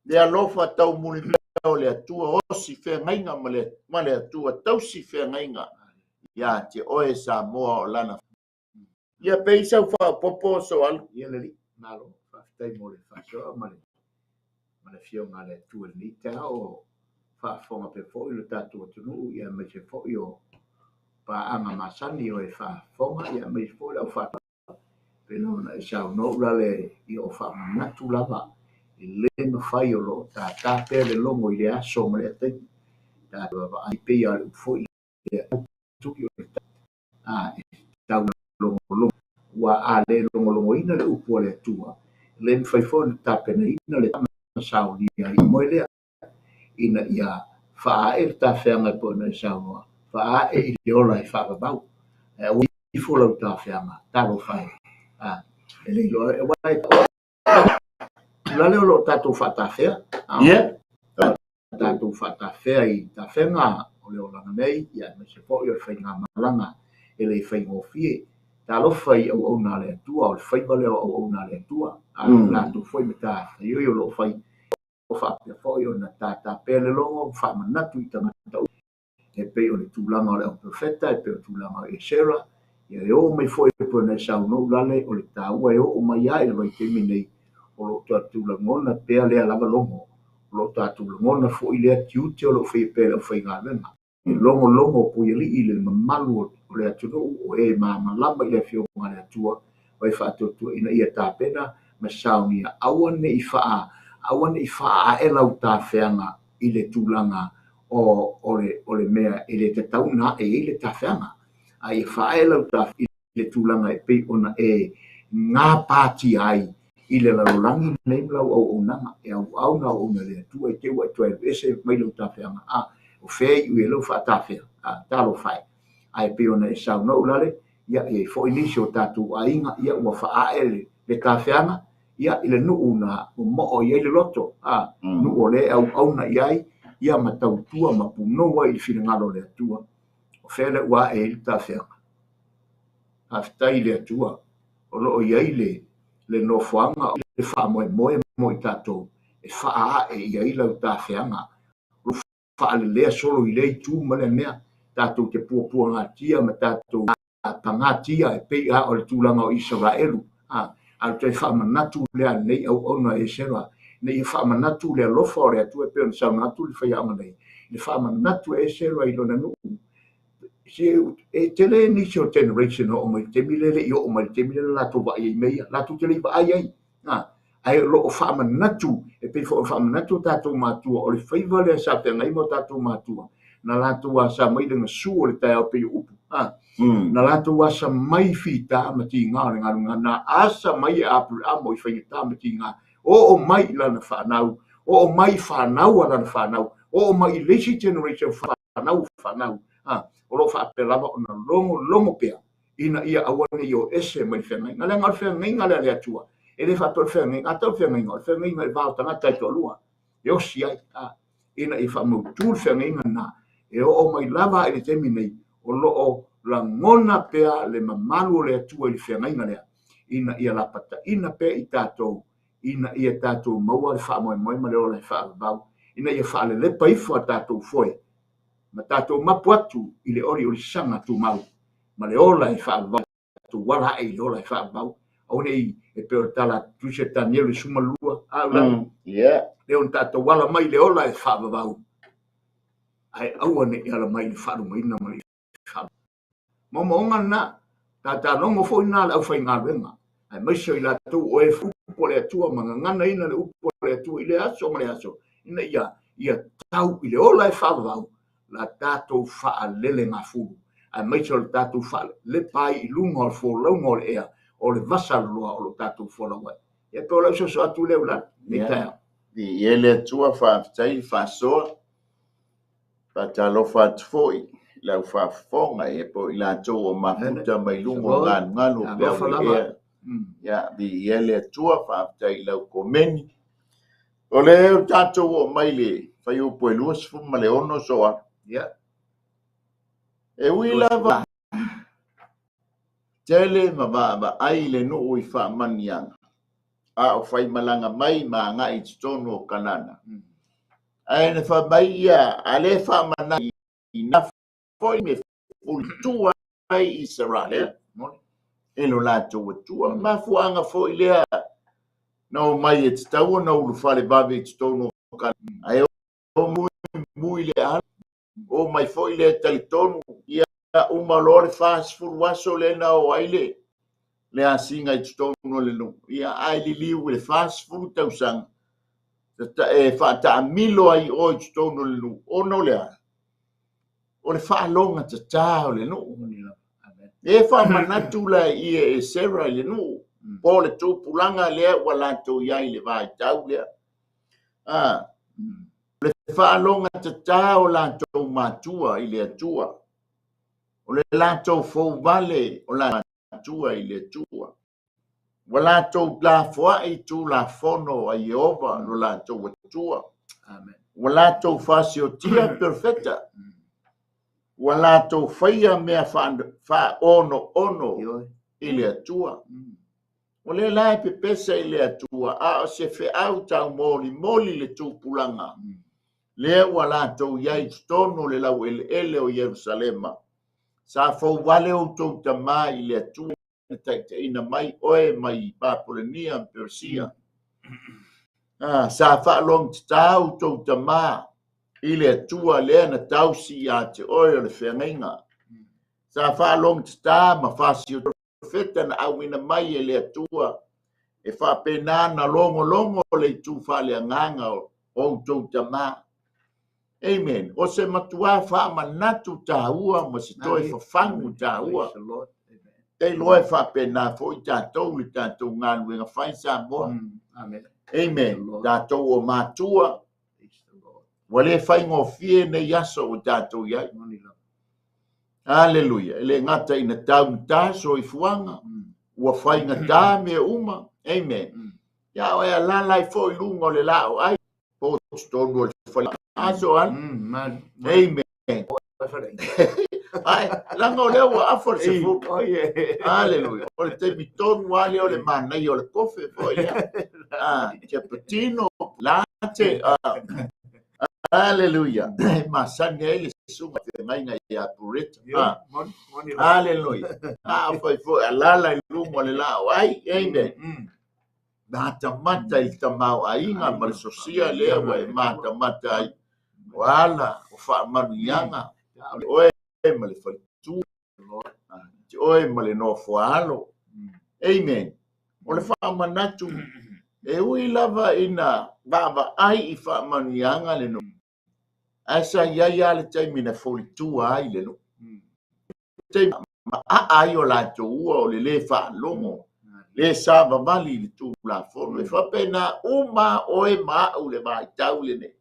Le alofa taumulimea o le Atua, osi feagaiga ma le Atua, tausi feagaiga ia te oe Samoa o lana. Ia pei sau faaopoopo Soalu. Ia le alii, malo, faafetai mo le faasoa ma le ma le afioga a le Atua i lenei taeao o faafofoga pea foi lo tatou atunuu ia aemaise foi o paaga masani o e faafofoga ia aemaise foi le aufaatoaga pei lava ona e saunoa Ulale ia o faamanatu lava e le mafai o lo o tātā pea le logo i le aso ma lea taimi tatou vaavaai pei lava o le upu foi lea tuli o le a e tatau ona logologo. Aua a le logologoina le upu a le Atua, e le mafai foi ona tapenaina le ma saunia ai moe lea, ina ia faaee le tafeaga e pei ona e saunoa, faaee i le ola e faavavau. Ae aua ifo lau tafeaga, talofa e, a, e le iloa, aua e tulaga lea o lo o tatou faatafea. Yeah. Tatou faatafea i tafega o le olaga nei, ia aemaise foi o le faigamalaga e le faigofie. Talofa i auauna a le Atua, o le faiva lea o auauna a le Atua, a o latou foi matafaioi o lo o fai, o faapea foi ona tātapea le logo ma faamanatu i tagata uma. E pei o le tulaga o le auprofeta, e pei o le tulaga o Esera, ia e oo mai foi e pei ona e saunoa Ulale, o le taua e oo mai lava i le vaitaimi nei, o lo o tatou lagona pea lea lava logo, o lo o tatou lagona foi lea tiute o lo o faia pea e le aufaigaluega. E logologo Puialii i le mamalu o le atunuu o e malamalama i le Afioga a le Atua, o e faatuatua ina ia tapena ma saunia, aua ne i faa, aua ne i faaee lau tafeaga i le tulaga o, o le, o le mea e le tatau ona ae ai le tafeaga, a ia faaee lau tafeaga i le tulaga e pei ona e gapatia ai i le lalolagi lenei ma lau auaunaga, e auau na auauna a le Atua i te i ua e toe alu ese mai lau tafeaga, a, o fea e iu i ai lau faatafea? A, talofa e. Ae pei ona e saunoa Ulale, ia, e i ai foi nisi o tatou aiga, ia, ua faaee le, le tafeaga, ia, i le nuu na momoo i ai le loto, a, nuu o lea e auauna i ai, ia, ma tautua ma punou ai i le finagalo o le Atua. O fea lea ua ae ai le tafeaga? Faafetai i le Atua o lo o i ai le, le nofoaga o le faamoemoe mo i tatou e faaae i ai lau tafeaga. O lo o faalelea solo i lea itu ma lea mea, tatou te puapuagatia ma tatou. pagatia e pei a o le tulaga o Isaraelu, a o le toe faamanatu lea a lenei auauna e Esera, ina ia faamanatu le alofa o le Atua e pei ona saunoa atu le faiaoga nei, le faamanatu e Esera i lona nuu. E tele nisi o generation o oo mai i le taimi lea e le i oo mai i le taimi lea na latou vaai ai i mea ia, latou te le i vaai ai. Ae o lo o faamanatu, e pei foi ona faamanatu o tatou matua, o le faiva lea sa feagai ma o tatou matua, na latou asa mai le gasu o le taeao pei o upu, na latou asa mai fita ma tiga o le galuega, na asa mai e Aperamo i faigata ma tiga, oo mai i lana fanau, oo mai i fanau a lana fanau, oo mai i le isi generation fanau fanau, o lo o faapea lava ona logologo pea ina ia aua ne i o ese mai le feagaiga. Leaga o le feagaiga lea a le Atua, e le faapea o le feagaiga, a tau le feagaiga, o le feagaiga i le va o tagata e toalua, e osi ai, ina ia faamautu le feagaiga lena, e oo mai lava i le taimi nei, o lo o lagona pea le mamalu o le Atua i le feagaiga lea, ina ia lapataina pea i tatou, ina ia tatou maua le faamoemoe ma le ola e faavavau, ina ia faalelepa ifo a tatou foe, ma tatou mapu atu i le oliolisaga tumau ma le ola e faavavau, tatou ala ae i le ola e faavavau. Aua ne i e pei o le tala a Tusi a Tanielu 12, a ula, lea ona tatou ala mai i le ola e faavavau, ae aua ne i ala mai i le faalumaina ma le faavavau. Moomooga lena, tatalogo foi lena a le aufaigaluega, aemaise o i latou o e upu o le Atua ma gaganaina le upu o le Atua i le aso ma le aso, ina ia ia tau i le ola e faavavau la tatou faalelegafulu, aemaise o le tatou faalepa ai i luga o le folauga o le ea o le vasaloloa o lo tatou folau ai. Ia pei o lau soso atu lea Uilani, lenei taeao. Viia le Atua, faafetai le faasoa. Faatalofa atu foi i lau faafofoga ia po o i latou o mafuta mai luga o galugalu o peau o le ea. Ia, viia le Atua, faafetai i lau komeni. O lea o tatou oo mai le fuaiupu e 26 soa. E ui lava tele ma vaavaai le nuu i faamaniaga, a o faimalaga mai ma agai i totonu o Kanana. Ae na fai mai ia, a le faamanatu ina foi me fulitua ai Isaraelu e lo latou Atua. O le mafuaaga foi lea na omai e tatau ona ulufale vave i totonu o Kanana, ae o mui le ala, omai foi lea talitonu ia uma loa le 40 aso lea na o ai le asiga i totonu o le nuu, ia ae liliu i le 40 tausaga e faataamilo ai oe i totonu o le nuu, ona o le a? O le faalogatata o le nuu. E faamanatu la ia e Esera i le nuu, po o le tupulaga lea ua latou i ai i le vaitau lea. Le faalogatata o latou matua i le Atua, o le latou fouvale o latou matua i le Atua. Ua latou lafoai tulafono a Ieova lo latou Atua. Ua latou fasiotia perofeta. Ua latou faia mea faaonoono i le Atua. O lea la e pepesa i le Atua, a o se feau taumolimoli le tupulaga lea ua latou i ai i totonu o le laueleele o Ierusalema. Sa fouvale outou tamā i le Atua na taitaiina mai oe mai Papulania ma Peresia. Sa faalogotatā outou tamā i le Atua lea na tausi ia te oe o le feagaiga. Sa faalogotatā ma fasiotia profeta na auina mai e le Atua, e faapena na logologo le itu faaleagaga o outou tamā. Amen. O se matuā faamanatu tāua ma se toe fafagu tāua. Te iloa e faapena foi tatou le tatou galuega fai Samoa. Amen. Amen. Tatou o matua, ua le faigofie nei aso ua tatou i ai. Aleluia. E le gata ina taugata soifuaga, ua faigata mea uma. Amen. Ia o e alala ai foi luga o le laoai, po o totonu o le fale aso a. Amen. Ai, leaga o lea ua afa le 10. Aleluia. O le taimi tonu lava lea o le manaia o le kofe foi lea. Cappuccino, latte. Aleluia. E masani ai le susuga feagaiga ia Pureta. Aleluia. Afai foi alala i luma o le laau ai. Amen. Matamata i le tamaoaiga ma le sosia lea ua e matamata ai. O ala o faamanuiaga oe ma le faletua, te oe ma le nofoaalo. Amen. O le faamanatu, e ui lava ina vaavaai i faamanuiaga le nuu, ae sa i ai lava le taimi na folitua ai le nuu. Taimi maaa ai o latou ua o le lē faalogo, le savavali i le Tulafono. E faapena uma oe ma au i le vaitau lenei.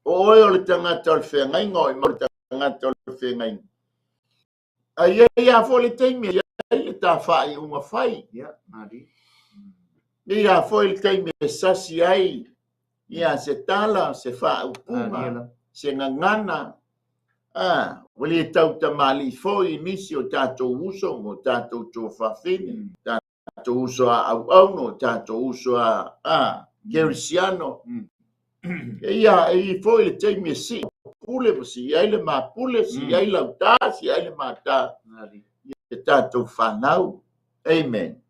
O oe o le tagata o le feagaiga, o le tagata o le feagaiga. Ae i ai lava foi le taimi e i ai le ta faaiuga fai. E i ai lava foi le taimi e sasi ai ia se tala, se faaupuga, se gagana, ua le tautamalii foi i nisi o tatou uso ma o tatou tuafafine, tatou uso a auauno, o tatou uso a kerisiano. Ia, e i ai foi le taimi e sii pule ma sii ai le mapule, sii ai lau tā, sii ai le matā i tatou fanau. Amen.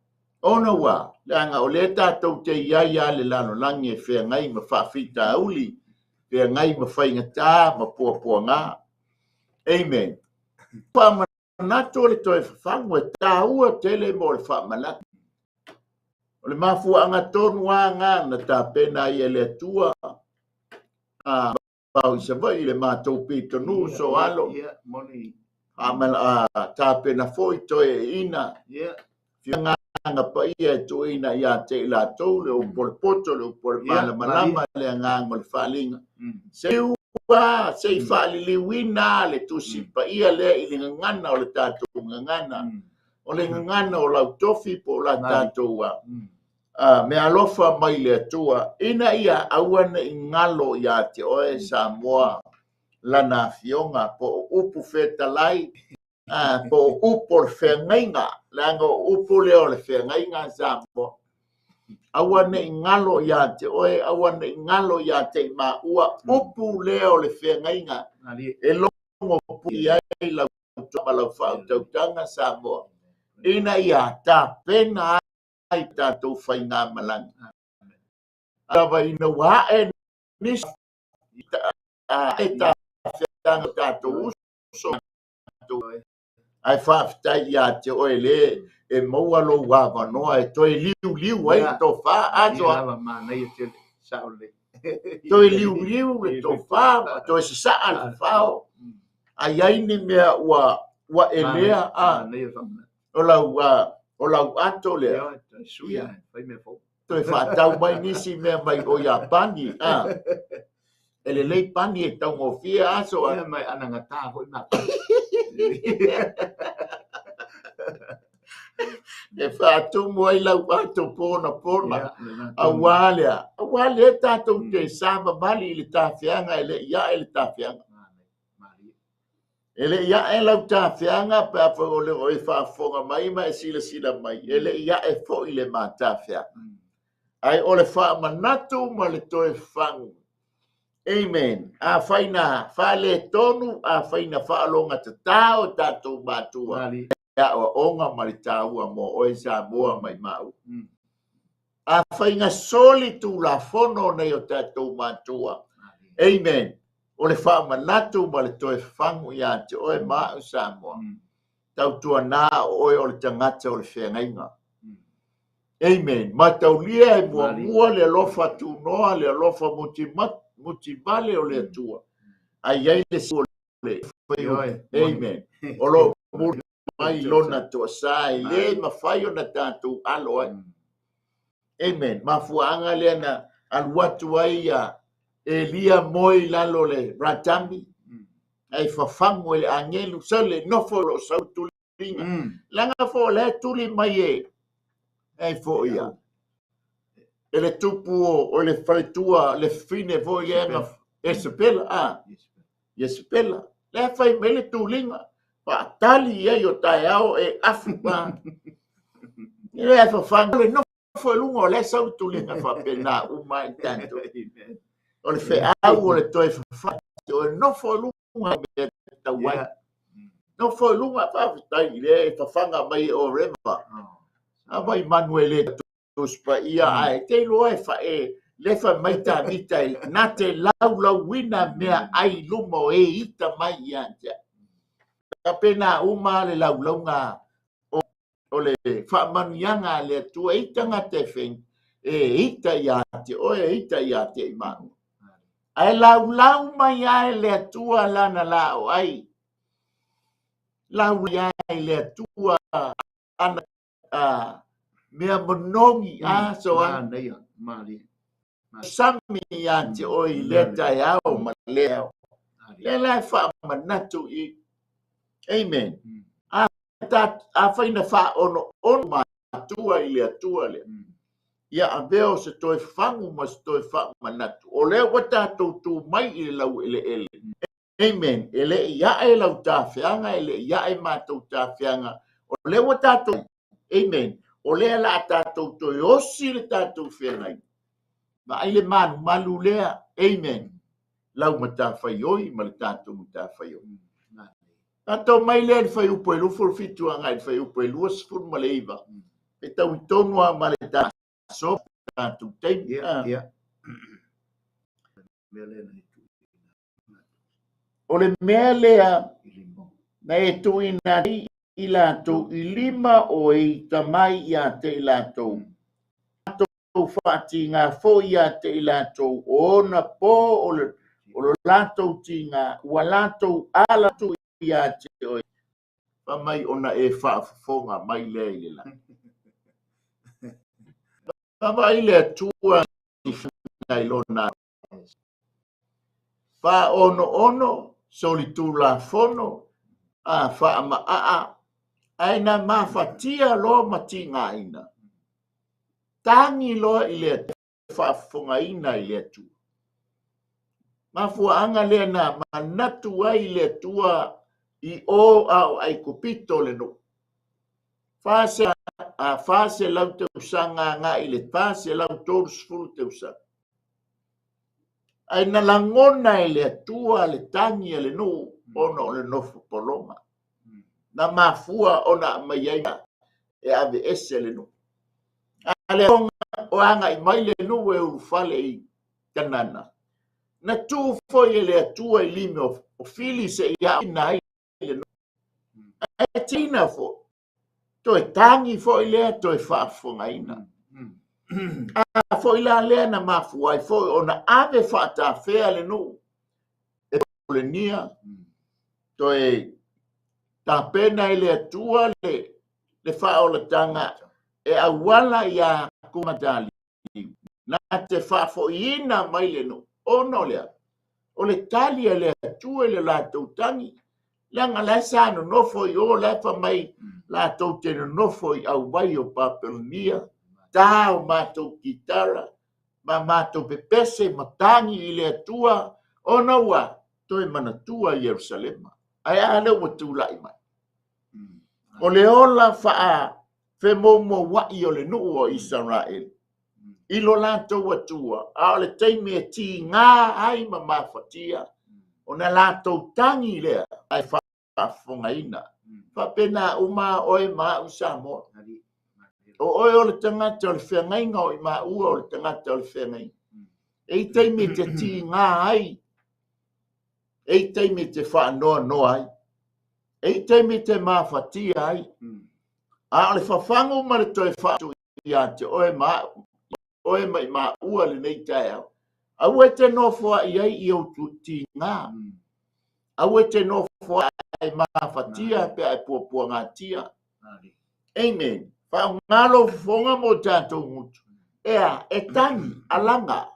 Ona ua, leaga o lea tatou te i ai lava le lalolagi e feagai ma faafitauli, feagai ma faigata ma puapuaga. Amen. Faamanatu o le toe fafagu e taua tele mo le faamanatu. O le mafuaaga tonu lava lena na tapena ai e le Atua vao i Savaii le matou pitonuu soalo. Tapena foi toeaiina agaga paia e tuuina ia te i latou le upu o le poto, le upu o le malamalama, le agaga o le faaaliga. Se i faaliliuina le Tusi Paia lea i le gagana o le tatou gagana, o le gagana o lau tofi po o la tatou meaalofa mai le Atua, ina ia aua ne i galo ia te oe Samoa lana afioga po o upu fetalai, po o upu o le feagaiga, leaga o upu lea o le feagaiga Samoa. Aua ne i galo ia te oe, aua ne i galo ia te i maua, upu lea o le feagaiga e logo pui ai lau ma lau faautautaga Samoa, ina ia tapena ai tatou faigamalaga. Lava ina ua ae nisi ae tafeaga tatou uso, ae faafetai ia te oe le e maua lou avanoa e toe liuliu ai le tofa atoa. Toe liuliu le tofa ma toe sasaa le fafao. A i ai ni mea ua elea o lau ato lea. Toe faatau mai nisi mea mai o Iapani. E lelei pani e taugofie aso. Ia mai anagata foi ma. E faatumu ai lau ato pona pona. Auā lea. Auā lea tatou te savavali i le tafeaga e le i ae le tafeaga. E le i ae lau tafeaga pe a foi o le e faafofoga mai ma e silasila mai, e le i ae foi le matafeaga. Ae o le faamanatu ma le toe fagu. Amen. Afai na faaletonu, afai na faalogatata o tatou matua, le aoaoga ma le taua mo oe Samoa mai mau. Afai na soli tulafono nei o tatou matua. Amen. O le faamanatu ma le toe fagu ia te oe ma au Samoa. Tautuana o oe o le tagata o le feagaiga. Amen. Mataulia e muamua le alofa tunoa, le alofa mutivale o le Atua. Ae i ai le le Amen. O lo muli mai lona toasa e le mafai ona tatou alo ai. Amen. Mafuaaga lea na alu atu ai ia Elia moe i lalo le ratami, ai fafagu e le agelu, sau le nofo lo sau tuliga. Leaga fo o lea tuli mai e ai fo ia. E le tupu o le faletua le fine foi lea na Isabela, a Isabela. Lea fai mai le tuliga, faatali i ai o taeao e afu pa. E lea fafagu le nofo i luga o lea sau tuliga faapena uma ai tatou. O le feau o le toe fafa o e nofo i luga i mea tau ai. Nofo i luga, faafetai i le fafaga mai e o reva. A vai manu e le Tusi Paia, ae te iloa e fa e le fai mai Tavita e na te laulauina mea ai i luma o e ita mai ia te au. Faapena uma le laulauga o le faamanuiaga a le Atua i tagata e fei e ita ia te oe, e ita ia te i maua. Ae laulau mai ai le Atua lana la o ai. Lau ai le Atua ana mea monogi a so a sami ia te oe i lea taeao ma lea ao. Lea la e faamanatu i. Amen. A ta afai na faaonoono matua i le Atua lea, ia avea o se toe fagu ma se toe faamanatu. O lea ua tatou tu mai i le laueleele. Amen. E le i ae lau tafeaga, e le i ae matou tafeaga. O lea ua tatou, amen. O lea la a tatou toe osi le tatou feagai. Vaai le malumalu lea, amen. Lau matafaioi ma le tatou matafaioi. Tatou mai lea i le fuaiupu e 27 agai i le fuaiupu e 29. E tau i tonu lava ma le taso tatou taimi. O le mea lea na e tuuina ai i latou i lima o e ita mai ia te i latou, latou faatiga foi ia te i latou o ona po o le o lo latou tiga ua latou ala atu ia te oe, fai mai ona e faafofoga mai lea i le lagi. Vaavaai le Atua i lona faaonoono, solitulafono, a faamaaa, ae na mafatia loa ma tigaina. Tagi loa i le faafofogaina i le Atua. Mafuaaga lea na manatu ai le Atua i o a o Aikupito le nuu. 400 tausaga agai i le 430 tausaga. Ae na lagona e le Atua le tagi a le nuu ona o le nofo pologa. Na mafua ona aumai ai e aveese le nuu. A le o agai mai le nuu e ulufale i Kanana. Na tuu foi e le Atua i lima o fili seia aoina ai le nuu. Ae tina foi, toe tagi foi lea, toe faafofogaina. A foi la lea na mafua ai foi ona ave faatafea le nuu e Polenia, toe tapena e le Atua le faaolataga e auala ia Kumataliu, na te faafoiina mai le nuu, ona o lea, o le tali a le Atua i le latou tagi, leaga la e sa nonofo i o, la e fai mai latou te nonofo i auvai o Papelonia, ta o matou kitara, ma matou pepese ma tagi i le Atua, ona ua toe manatua Ierusalema. Ae a lea ua tulai mai? O le ola faafemoumouai o le nuu o Isaraelu i lo latou Atua, a o le taimi e tiga ai ma mafatia, ona latou tagi lea ae faafofogaina. Faapena uma oe ma au Samoa. O oe o le tagata o le feagaiga, o i maua o le tagata o le feagaiga. E i taimi e te tiga ai, e i taimi e te faanoanoa ai, e i taimi e te mafatia ai. A o le fafagu ma le toe faatu ia te oe ma au, oe ma i maua lenei taeao, aua e te nofoai ai i ou tiga, aua e te nofoai e mafatia pe a e puapuagatia. Amen. Faaaoga lou fofoga mo tatou gutu. Ea, e tagi, alaga.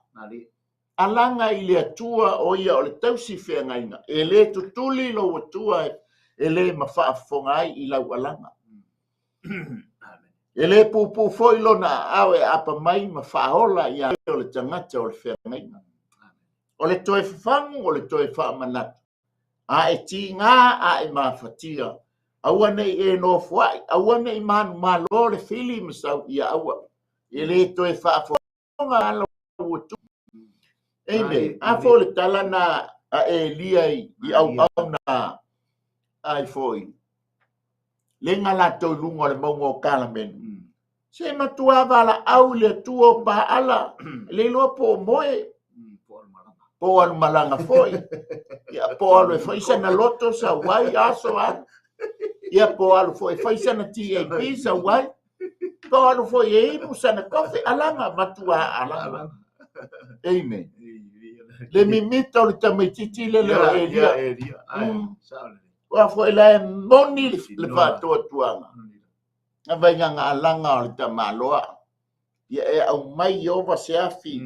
Alaga i le Atua o ia o le tausi feagaiga. E le tutuli lou Atua e le mafaafofoga ai i lau alaga. E le pupuu foi lona aao e aapa mai ma faaola ia o le tagata o le feagaiga. O le toe fafagu, o le toe faamanatu. A e tiga, a e mafatia, aua ne i e nofoai, aua ne i manumalo le fili ma sau ia aua. E le toe faafofoga lou Atua. Amen. A foi le tala na a Elia i auauna ai foi. Le nga latou i luga o le mauga o Kalamene. Se matua valaau i le Atua o Paala, le iloa po o moe, po o alu malaga foi. Ia, po o alu e fai sana loto sau ai, aso alu. Ia, po o alu foi e fai sana TAP sau ai. Po o alu foi e inu sana kofe, alaga, matua alaga. Amen. Le mimita o le tamaitiiti le le o Elia. Ua foi la e moni le faatuatuaga. Na vaigaga alaga o le tamaloa. Ia e aumai Ieova se afi.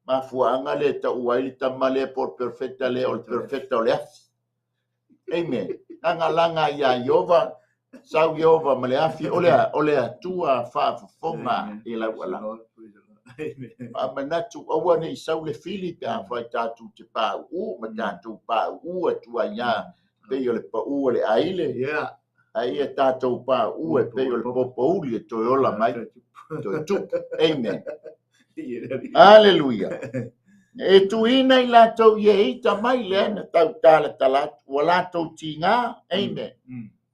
Mafuaaga lea e taua ai le tama lea po o le perofeta lea o le perofeta o le afi. Amen. Lagalaga ia Ieova, sau Ieova ma le afi, o le, o le Atua faafofoga i lau alaga. Faamanatu, aua ne i sau le fili pe afai tatou te pauu ma tatou pauu atu ai lava pei o le pau o le aile. A ia tatou pauu e pei o le popouli e toe ola mai, toe tupu. Amen. Aleluia. E tuuina i latou i e ita mai lea na tau talatala atu, ua latou tiga. Amen.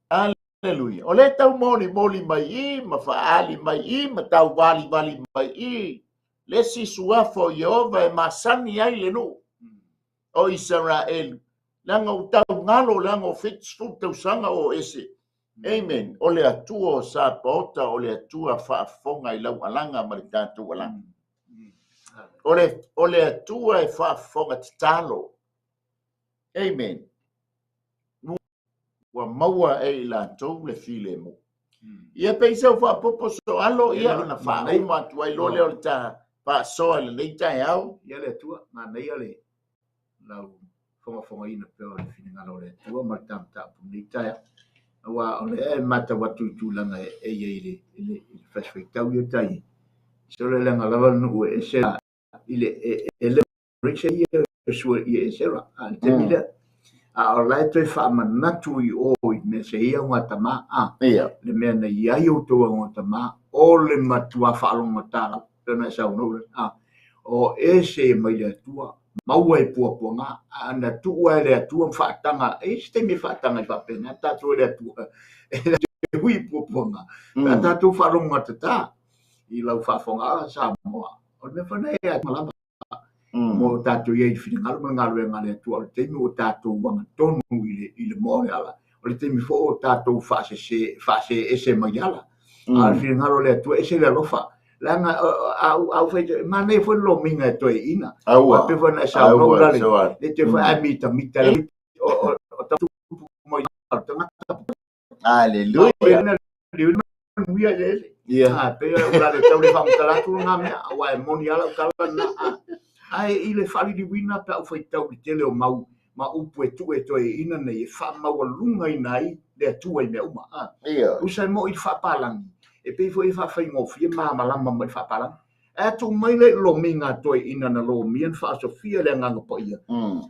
Aleluia. O lea tau molimoli mai i ma faaali mai i ma tau valivali mai i le isi suafa o Ieova e masani ai le nuu o Isaraelu, leaga ua tau galo, leaga ua 70 tausaga o ese. Amen. O le Atua o Sapaota, o le Atua faafofoga i lau alaga ma le tatou alaga. O le Atua e faafofoga tatalo. Amen. Ua maua e i latou le filemu. Ia pei sau faapopo soalo, ia ona faauma atu ai loa lea o le ta faasoa i lenei taeao. Ia le Atua, manaia le lau fogafogaina pea o le finagalo o le Atua ma le ta mataupu i lenei taeao. Aua o lea e matau atu i tulaga e i ai i le fasifaitau ia tai ai. Sole leaga lava le nuu e ese i le e le reche ia sua ia esera a le taimi lea. A o la e toe faamanatu i o i mea se ia ugatama a. Le mea na i ai outou augatama o le matua faalogogata lava pei ona e saunoa a. O ese mai le Atua maua e puapuaga a na tuua e le Atua ma faataga e i ai se taimi e faataga ai faapena tatou e le Atua e hui puapuaga pe a tatou faalogogatata i lau faafofogaaga Samoa o le mea foi lena e lava mo tatou i ai i le finagalo ma le galuega a le Atua o le taimi ua tatou agatonu i le moa o le ala o le taimi foi ua tatou faasese faasee mai le ala a o le finagalo o le Atua ese le alofa leaga a ou fai manaia foi le lomiga e toeaiina Aua. Pe foi na e saunoa la le le toe foi ai mitamita le o tupu mai o tagata. Aleluia. Manuia i le ele. Ia. A pe o la le tau le faamatala atu lena mea, aua e moni lava lau tala lena. Ae i le faaliliuina pe a ou faitau i le tele o mau ma upu e tuu e toeaiina nei e faamaualugaina ai le Atua i mea uma. Ia. Tusa e moi i le faapalagi, e pei foi e faafaigofie malamalama mai le faapalagi. Ae a tuu mai lea i le lomiga a toeaiina na lomia na faaosofia le Agaga Paia,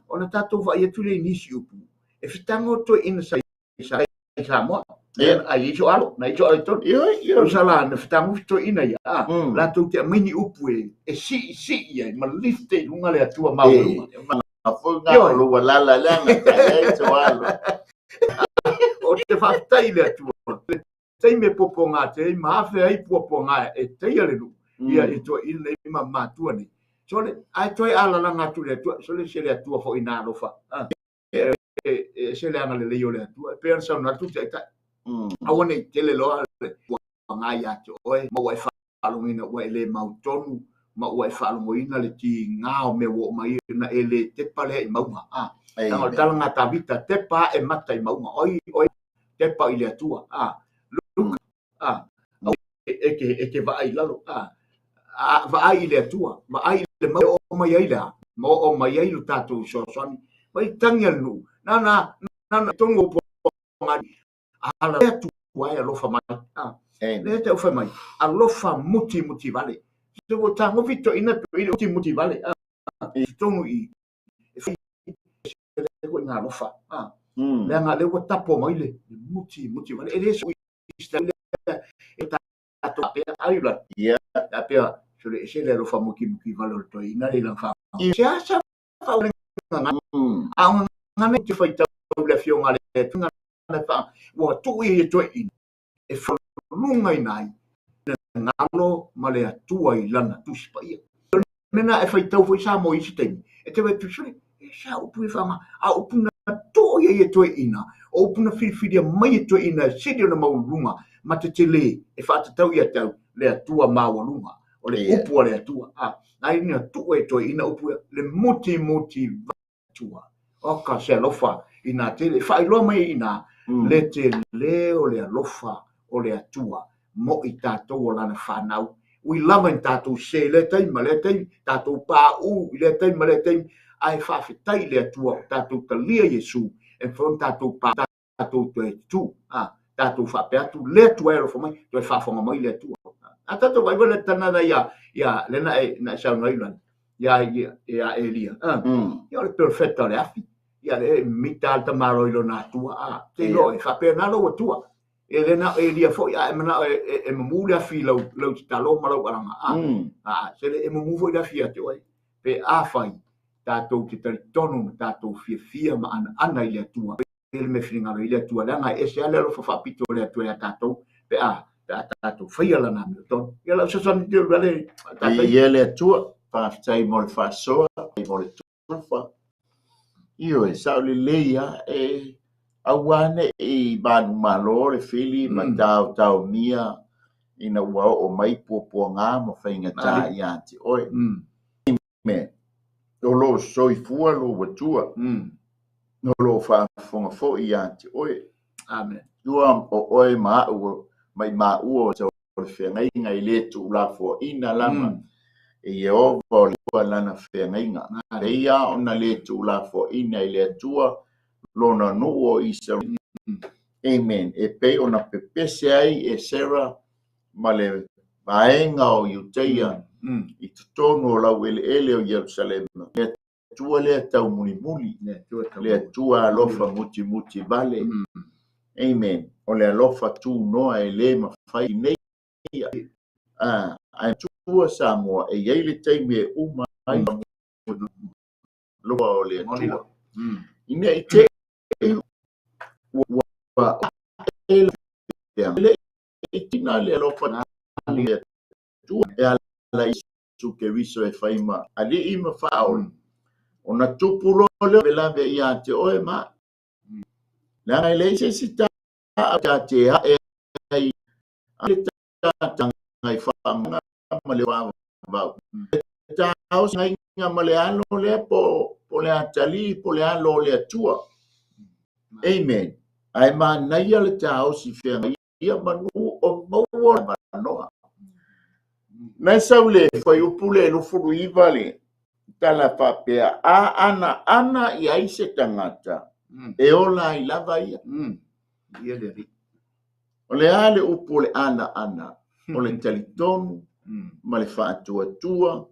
ona tatou vaai atu lea i nisi upu, e fetago toeaiina sa i Samoa. Ia. A i ai so alo, na i so alo i tonu. Ia, ia. Tusa la, na fetago toeaiina ia, latou te aumai ni upu e siisii ai ma lift i luga le Atua maualuga. Foi ngā o lua lala leaga ta i ai so alo. O te faafetai i le Atua. Le taimi e puapuaga atu ai ma afe ai puapuaga e taia le nuu. Ia i toeaiina nei ma matua nei. Sole, ae toe alalaga atu i le Atua. Sole se le Atua foi na alofa. E ese le agalelei o le Atua. E pei ona saunoa atu le Taitai. Aua ne i tele loa le puapuaga ia te oe ma ua e faalogoina ua e le mautonu ma ua e faalogoina le tiga o mea ua oo mai ona e le tepa lea i mauga. Leaga o le tala na a Tavita, tepa ae mata i mauga. Oi, oi, tepa i le Atua. Luka, e te vaai i lalo. Vaai i le Atua, vaai i le mauga e oo mai ai le a? Ma oo mai ai lo tatou fesoasoani. Mai tagi a le nuu, na na, na na, tonu o puapuaga ala le Atua e alofa mai. Lea te au fai mai, alofa muti muti vale. Se ua tagofi toeaiina toeaiina muti muti vale. I totonu i e fai le koe ngā alofa. Leaga lea ua tapo mai le muti muti vale. E le so i e tatou pea ai la. Ia. A pea Sole ese le alofa mukimuki vale o le toeaina le lana faaga. Se a sa faaolega a o gagana te faitau le afioga a le Atua na fa ua tuu ia i toeaina e falugaina ai le galo ma le Atua i lana Tusi Paia. O le mea lena e faitau foi Samoa i isi taimi, e te vaai atu, sole, e sa upu ia faaaoga, a o upu na tuu ia i toeaina, o upu na filifilia mai e toeaina e sili ona maualuluga ma tetele e faatatau ia te au le Atua maualuga, o le upu a le Atua. A, na ina tuu e toeaina upu ia, le mutimuti Atua. Oka se alofa inā tele. E faailoa mai inā le tele o le alofa o le Atua mo i tatou o lana fanau. Ui lava ina tatou sē i lea taimi ma lea taimi, tatou paū i lea taimi ma lea taimi, ae faafetai i le Atua o tatou talia Iesu e mafai ona tatou pa tatou toe tu, a tatou faapea atu le Atua e alofa mai, toe faafofoga mai le Atua. A tatou vaai foi le tala na ia ia le na e na e saunoa ai Lani ia ia ia Elia. Ia o le perofeta o le afi. Ia le mita le tamaloa i lona Atua. A te iloa e faapena lou Atua. E le na o Elia foi a e manao e mumu le afi i lau lau tatalo ma lau alaga. A a se le e mumu foi le afi ia te oe. Pe afai tatou te talitonu ma tatou fiafia ma anaana i le Atua. Le mea finagalo i le Atua, leaga e ese lava le alofa faapito o le Atua ia tatou pe a tatou faia lana amiotonu. Ia lau fesoasoani te ulu ale tatou. Ia le Atua, faafetai mo le faasoa, mo le tufa. Ioe, sao lelei lava, e aua ne i manumalo le fili ma taotaomia ina ua oo mai puapuaga ma faigata ia te oe. Amen. O lo o soifua lou Atua. O lo o faafofoga foi ia te oe. Amen. Ua o oe ma au ma i maua o le feagaiga e le tuulafoaina lava e Ieova o le Atua lana feagaiga. Pei lava ona le tuulafoaina e le Atua lona nuu o Isaraelu. Amen. E pei ona pepese ai e Sera ma le vaega o Iuteia i totonu o laueleele o Ierusalema. Le Atua lea taumulimuli, le Atua alofa mutimuti vale. Amen. O le alofa tunoa e le mafai nei. Ae matua Samoa e i ai le taimi e uma ai alofa o le Atua. Ina i te ua le i tina le alofa le Atua e ala i Iesu Keriso e fai ma alii ma faaola. Ona tupu loa lea lavelave ia te oe ma leaga e leai se isi taau ta te ae ai le tataga i faamaga ma le vavau. E taosi ma le alo lea po le atalii po le alo o le Atua. Amen. Ae manaia le taosi feagaia manu o maua le avanoa. Na sau le fuaiupu le 29 le tala faapea, a ana ana i ai se tagata, e ola ai lava ia. Ia le alii. O le a le upu o le ana ana, o le talitonu ma le faatuatua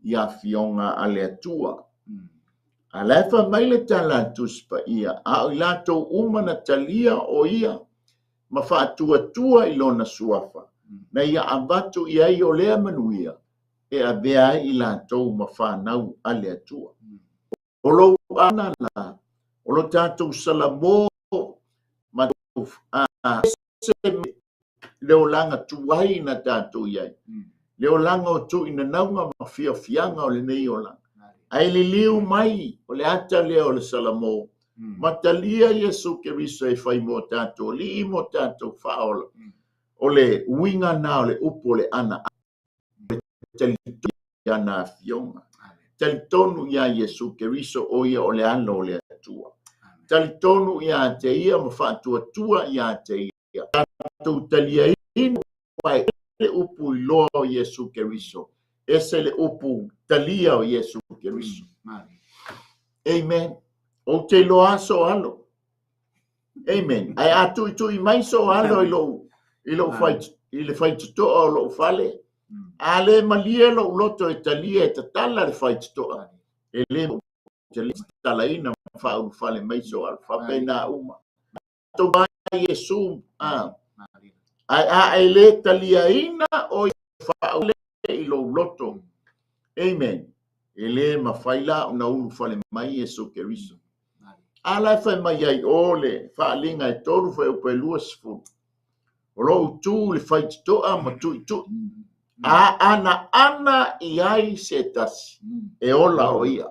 i afioga a le Atua. A la e fai mai le tala a Tusi Paia, a o i latou uma na talia o ia ma faatuatua i lona suafa, na ia avatu i ai o lea manuia e avea ai i latou ma fanau a le Atua. O lou ana la, o lo tatou salamo ma le olaga tuai na tatou i ai, le olaga o tuuinanauga ma fiafiaga o lenei olaga. Ae liliu mai o le ata lea o le Salamo, ma talia Iesu Keriso e fai mo tatou alii mo tatou faaola. O le uiga na o le upu o le ana talitonu i ana afioga. Talitonu ia Iesu Keriso o ia o le alo o le Atua. Talitonu ia te ia ma faatuatua ia te ia. Tatou taliaina ai le upu iloa o Iesu Keriso. Ese le upu talia o Iesu Keriso. Amen. Ou te iloa so alo. Amen. Ae a tuitui mai so alo i lou i lou fai i le faitotoa o lou fale, a le malie lou loto e talia e tatala le faitotoa, e le tatalaina ma faaulufale mai so alo. Faapena uma. Tatou ba Iesu, ae a e le taliaina o faaule i lou loto. Amen. E le mafai la ona ulufale mai Iesu Keriso. A la e fai mai ai o le faaaliga e 3 fuaiupu e 20. O lo o tu le faitotoa ma tuitui. A anaana i ai se tasi, e ola o ia.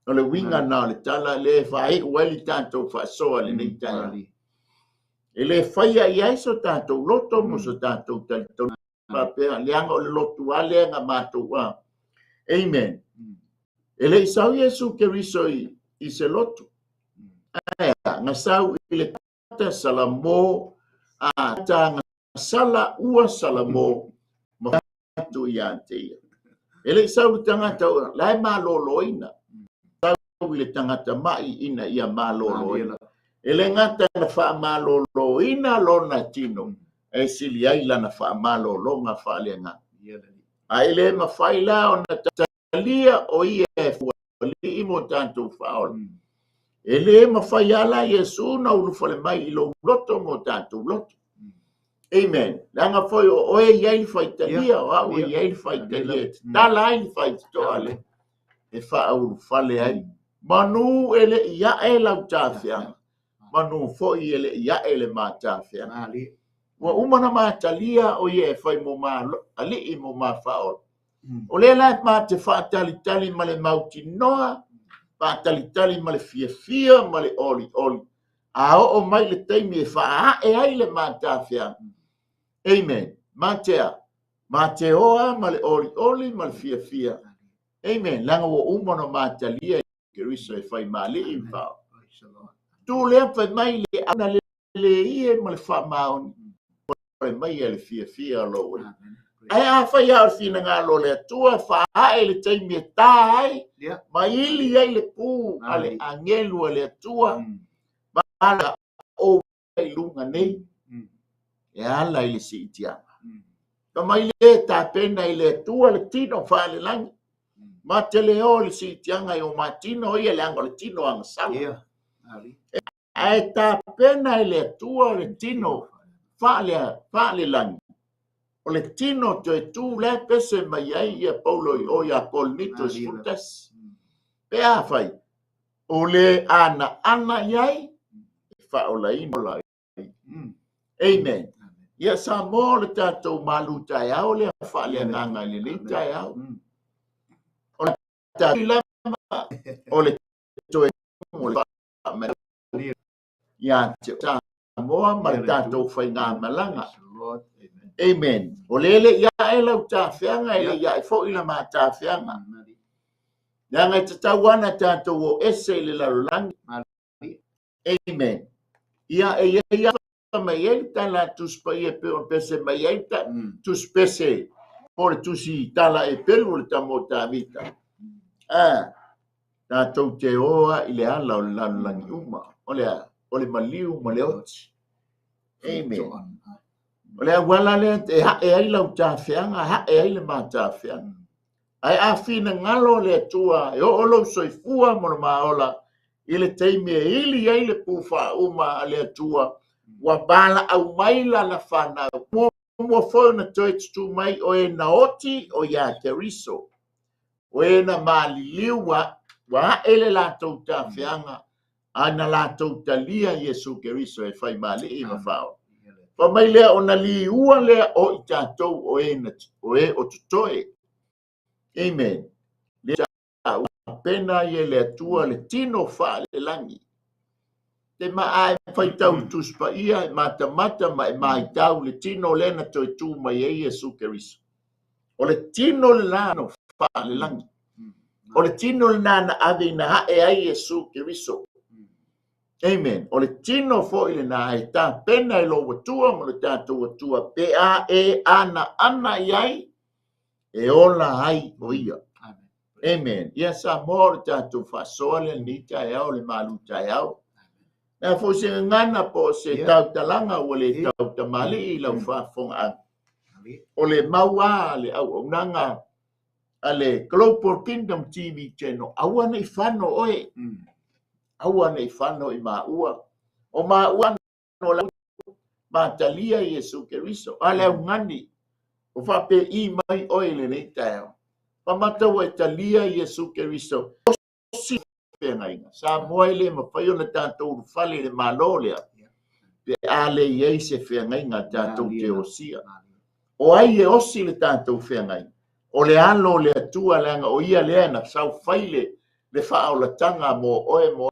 O le uiga na o le tala lea e faaiu ai le tatou faasoa i lenei taeao. E le faia i ai so tatou loto mo so tatou talitonuga faapea, leaga o le lotu lava lea na matou a. Amen. E le i sau Iesu Keriso i se lotu. Ae a, na sau i le tagata Salamo, a ta na sala ua Salamo ma atu ia te ia. E le i sau le tagata la e maloloina. Sau i le tagata mai ina ia maloloina. E le gata na faamaloloina lona tino, e sili ai lana faamalologa faaleagaga. A e le mafai la ona talia o ia e fualii mo tatou faaola. E le mafai lava la Iesu na ulufale mai i lou loto mo tatou loto. Amen. Leaga foi o oe e i ai le faitalia, o au e i ai le faitalia, e tatala ai le faitotoa lea e faaulufale ai. Manu e le i ae lau tafeaga, manu foi e le i ae le ma tafeaga. Ua uma na matalia o ia e fai mo ma alii mo ma faaola. O lea la ma te faatalitali ma le mautinoa, faatalitali ma le fiafia ma le olioli. A oo mai le taimi e faaae ai le ma tafeaga. Amen. Ma te a? Ma te oa ma le olioli ma le fiafia. Amen. Leaga ua uma ona matalia i Keriso e fai ma alii ma faaola. Tu lea fai mai le auna le ie ma le faamaoni. Fai mai e le fiafia o lou alii. Ae afai lava o le finagalo o le Atua e faaae le taimi e ta ai, ma ili ai le pū a le agelu a le Atua, ma ala o i luga nei, e ala i le siitiaga. Fai mai le tapena i le Atua le tino faalelagi, ma te le o le siitiaga i o ma tino ia, leaga o le tino agasala. Ae tapena e le Atua le tino faalelagi, o le tino toe tu la e pese mai ai ia Paulo i o ia Korinito 11. Pe afai o le anaana i ai, e faaolaina ola ai. Amen. Ia Samoa, o le tatou malu taeao lea faaleagaga i lenei taeao. O le tatou lava o le toe o le ia te Samoa ma le tatou faigamalaga. Amen. O le le i ae lau tafeaga, e le i ae foi la ma tafeaga. Leaga e tatau ana tatou o ese i le lalolagi. Amen. Ia e ia mai ai le tala a Tusi Paia e pei ona pese mai ai ta Tusi pese po le Tusi tala e pelu o le tama o Tavita. A tatou te oa i le ala o le lalolagi uma, o le a? O le maliu ma le oti. Amen. O le auala lea e hae ai lau tafeaga, hae ai le matafeaga. Ae a finagalo le Atua e oo lou soifua ma lo maola i le taimi e ili ai le pū faauma a le Atua, ua valaau mai lana fanau. Muamua foi ona toe tutū mai o e na oti o ia Keriso, o e na maliliu ua ae le latou tafeaga a na latou talia Iesu Keriso e fai ma alii ma faaola. Fai mai lea ona liua lea o i tatou o e, na, o e o totoe. Amen. Lea ua pena ai e le Atua le tino faalelagi. Te ma a e faitau i Tusi Paia, e matamata ma e maitau le tino lea na toe tu mai ai Iesu Keriso. O le tino lena no faalelagi. O le tino lena na ave ina ae ai Iesu Keriso. Amen. O le tino foi lena e tapena e lou Atua ma le tatou Atua pe a e ana ana i ai, e ola ai o ia. Amen. Ia Samoa, o le tatou faasoa lea lenei taeao, le malu taeao. Le a foi se gagana po o se tautalaga ua le tautamalii i lau faafofogaaga. O le mau a le auaunaga a le Global Kingdom TV Channel, aua ne i fano oe. Aua ne i fano i maua. O maua no la matalia Iesu Keriso. A le augani. O faapei mai oe i lenei taeao. Pamata ua e talia Iesu Keriso. Osi feagaiga. Samoa e le mafai ona tatou ulufale i le Malo lea pe a le i ai se feagaiga tatou te osia. O ai e osi le tatou feagaiga? O le Alo o le Atua, leaga o ia lea na saofai le faaolataga mo oe mo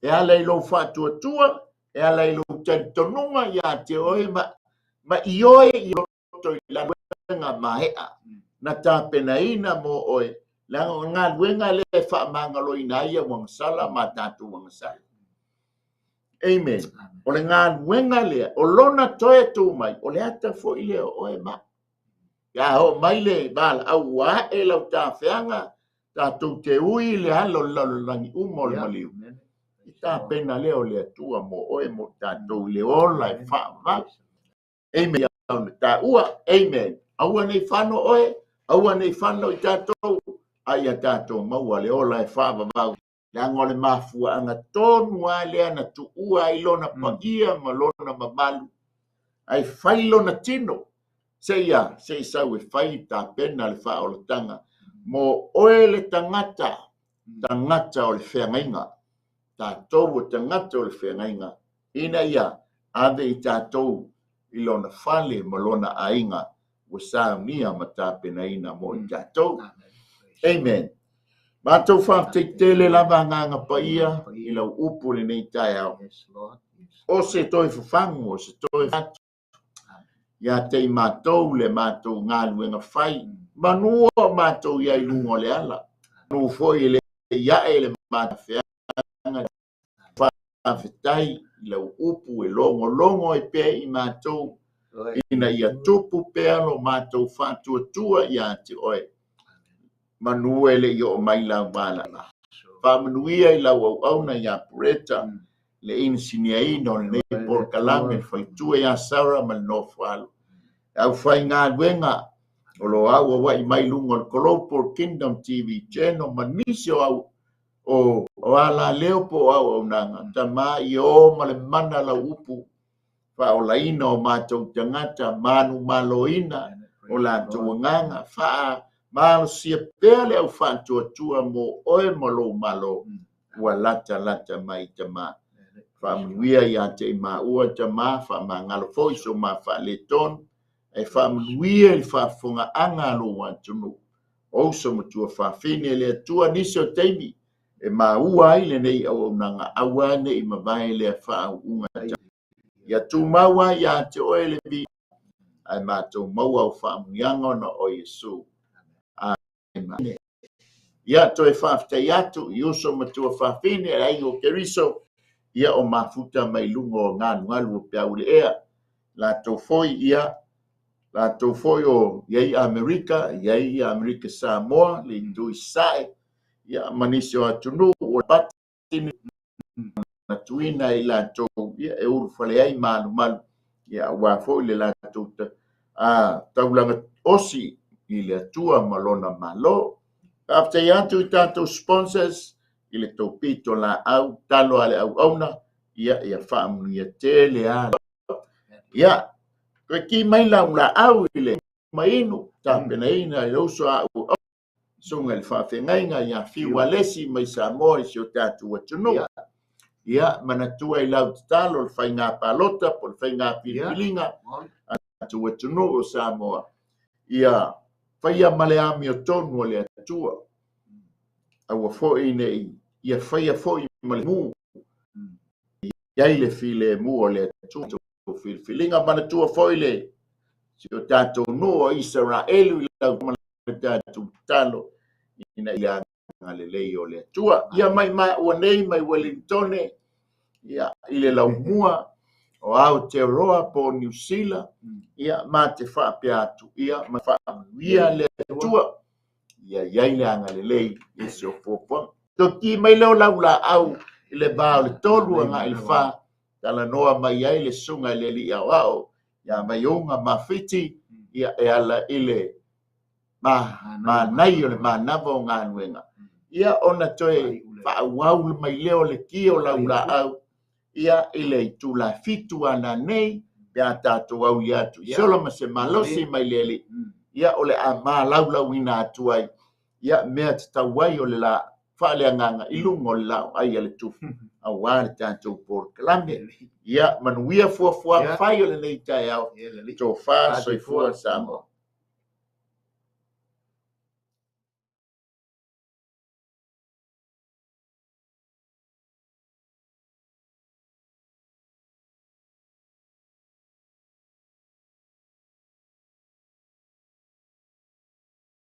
e ala i lou faatuatua, e ala i lou talitonuga ia te oe ma ioe i loto i galuega maea na tapenaina mo oe, leaga o galuega lea e faamagaloina ai au agasala ma tatou agasala. Amen. O le galuega lea, o lona toe tu mai, o le ata foi lea o oe ma. Ia oo mai le valaau ua ae lau tafeaga, tatou te ui le alo o le lalolagi uma o le maliu. I tapena lea o le Atua mo oe mo tatou i le ola e faavavau. Amen. Ona taua. Amen. Aua nei fano oe, aua nei fano i tatou, a ia tatou maua le ola e faavavau. Leaga o le mafuaaga tonu lava lea na tuua ai lona paia ma lona mamalu, ai fai lona tino, seia se i sau e fai tapena le faaolataga mo oe le tagata, tagata o le feagaiga, tatou o tagata o le feagaiga, ina ia ave i tatou i lona fale ma lona aiga ua saunia ma tapenaina mo i tatou. Amen. Matou faafetai tele lava Agaga Paia i lau upu lenei taeao. O se toe fafagu, o se toe fatu ia te i matou le matou galuega fai, manu o matou ia i luga o le ala, manu foi e le iae le matafeaga. Faafetai i lau upu e logologo ai pea i matou, ina ia tupu pea lo matou faatuatua ia te oe, manu e le i oo mai lau valaau. Faamanuia i lau auauna ia Pureta, le inisiniaina o lenei polokalame, le faletua ia Sara ma le nofoalo. E aufaigaluega o lo auauai mai luga o le Global Kingdom TV Channel ma nisi o au o ala leo po o auaunaga, tama i o ma le mana lau upu, faaolaina o matou tagata, manumaloina o latou agaga, faamalosia pea le au faatuatua mo oe ma lou malo, ua lata lata mai tama. Faamanuia ia te i maua tama, faamagalo foi so ma faaletonu, e faamanuia i le faafofogaaga a lou atunuu. O uso matua faafine le Atua nisi o taimi e maua ai lenei auaunaga, aua nei mavae lea faauuga. Ia tumau ia te oe le vi, ae matou maua au faamanuiaga ona o Iesu. Amen. Ia toe faafetai atu i uso matua faafine le aiga o Keriso, ia o mafuta mai luga o galugalu o peau le ea. Latou foi ia, latou foi o iai Amerika, iai Amerika Samoa, le itu i Sae, ia ma nisi o atunuu o patini na tuina i latou, ia e ulufale ai malumalu, ia aua foi le latou taulaga osi i le Atua ma lona malo. Faafetai atu i tatou sponsors i le taupito laau, talo a le auauna, ia ia faamanuia tele a. Ia, toe ki mai lau laau i le mainu, tapenaina i le uso a auauna, susuga i le faafeagaiga ia Fiu Alesi mai Samoa i si o tatou atunuu. Ia, manatua i lau tatalo le faiga palota po o le faiga filifiliga a tatou atunuu o Samoa. Ia faia ma le amiotonu o le Atua. Aua foi nei ia faia foi ma le mu. Iai le filemu o le Atua. Filifiliga manatua foi le si o tatou nuu o Isaraelu i lau ma le tatou tatalo ina ia agalelei o le Atua. Ia mai maua nei mai Wellingtone, ia i le laumua o Aotearoa po o Niu Sila, ia ma te faapea atu, ia ma faamanuia le Atua, ia iai le agalelei i se o fuafuaga. Toki mai leo lau laau i le va o le 3 agai i le 4, talanoa mai ai le susuga i le alii aoao ia Maiuga Mafiti, ia e ala i le manai o le manava o galuega. Ia ona toe faaauau mai lea o le ki o lau laau, ia i le itula 7 ana nei, Pe a tatou aulia atu i se ola ma se malosi mai le Alii, ia o le a malaulauina atu ai ia mea tatau ai o le la faaleagaga i luga o le laoai a le Tufu aua le tatou polokalame. Ia manuia fuafuaga fai o lenei taeao. Tofa soifua Samoa.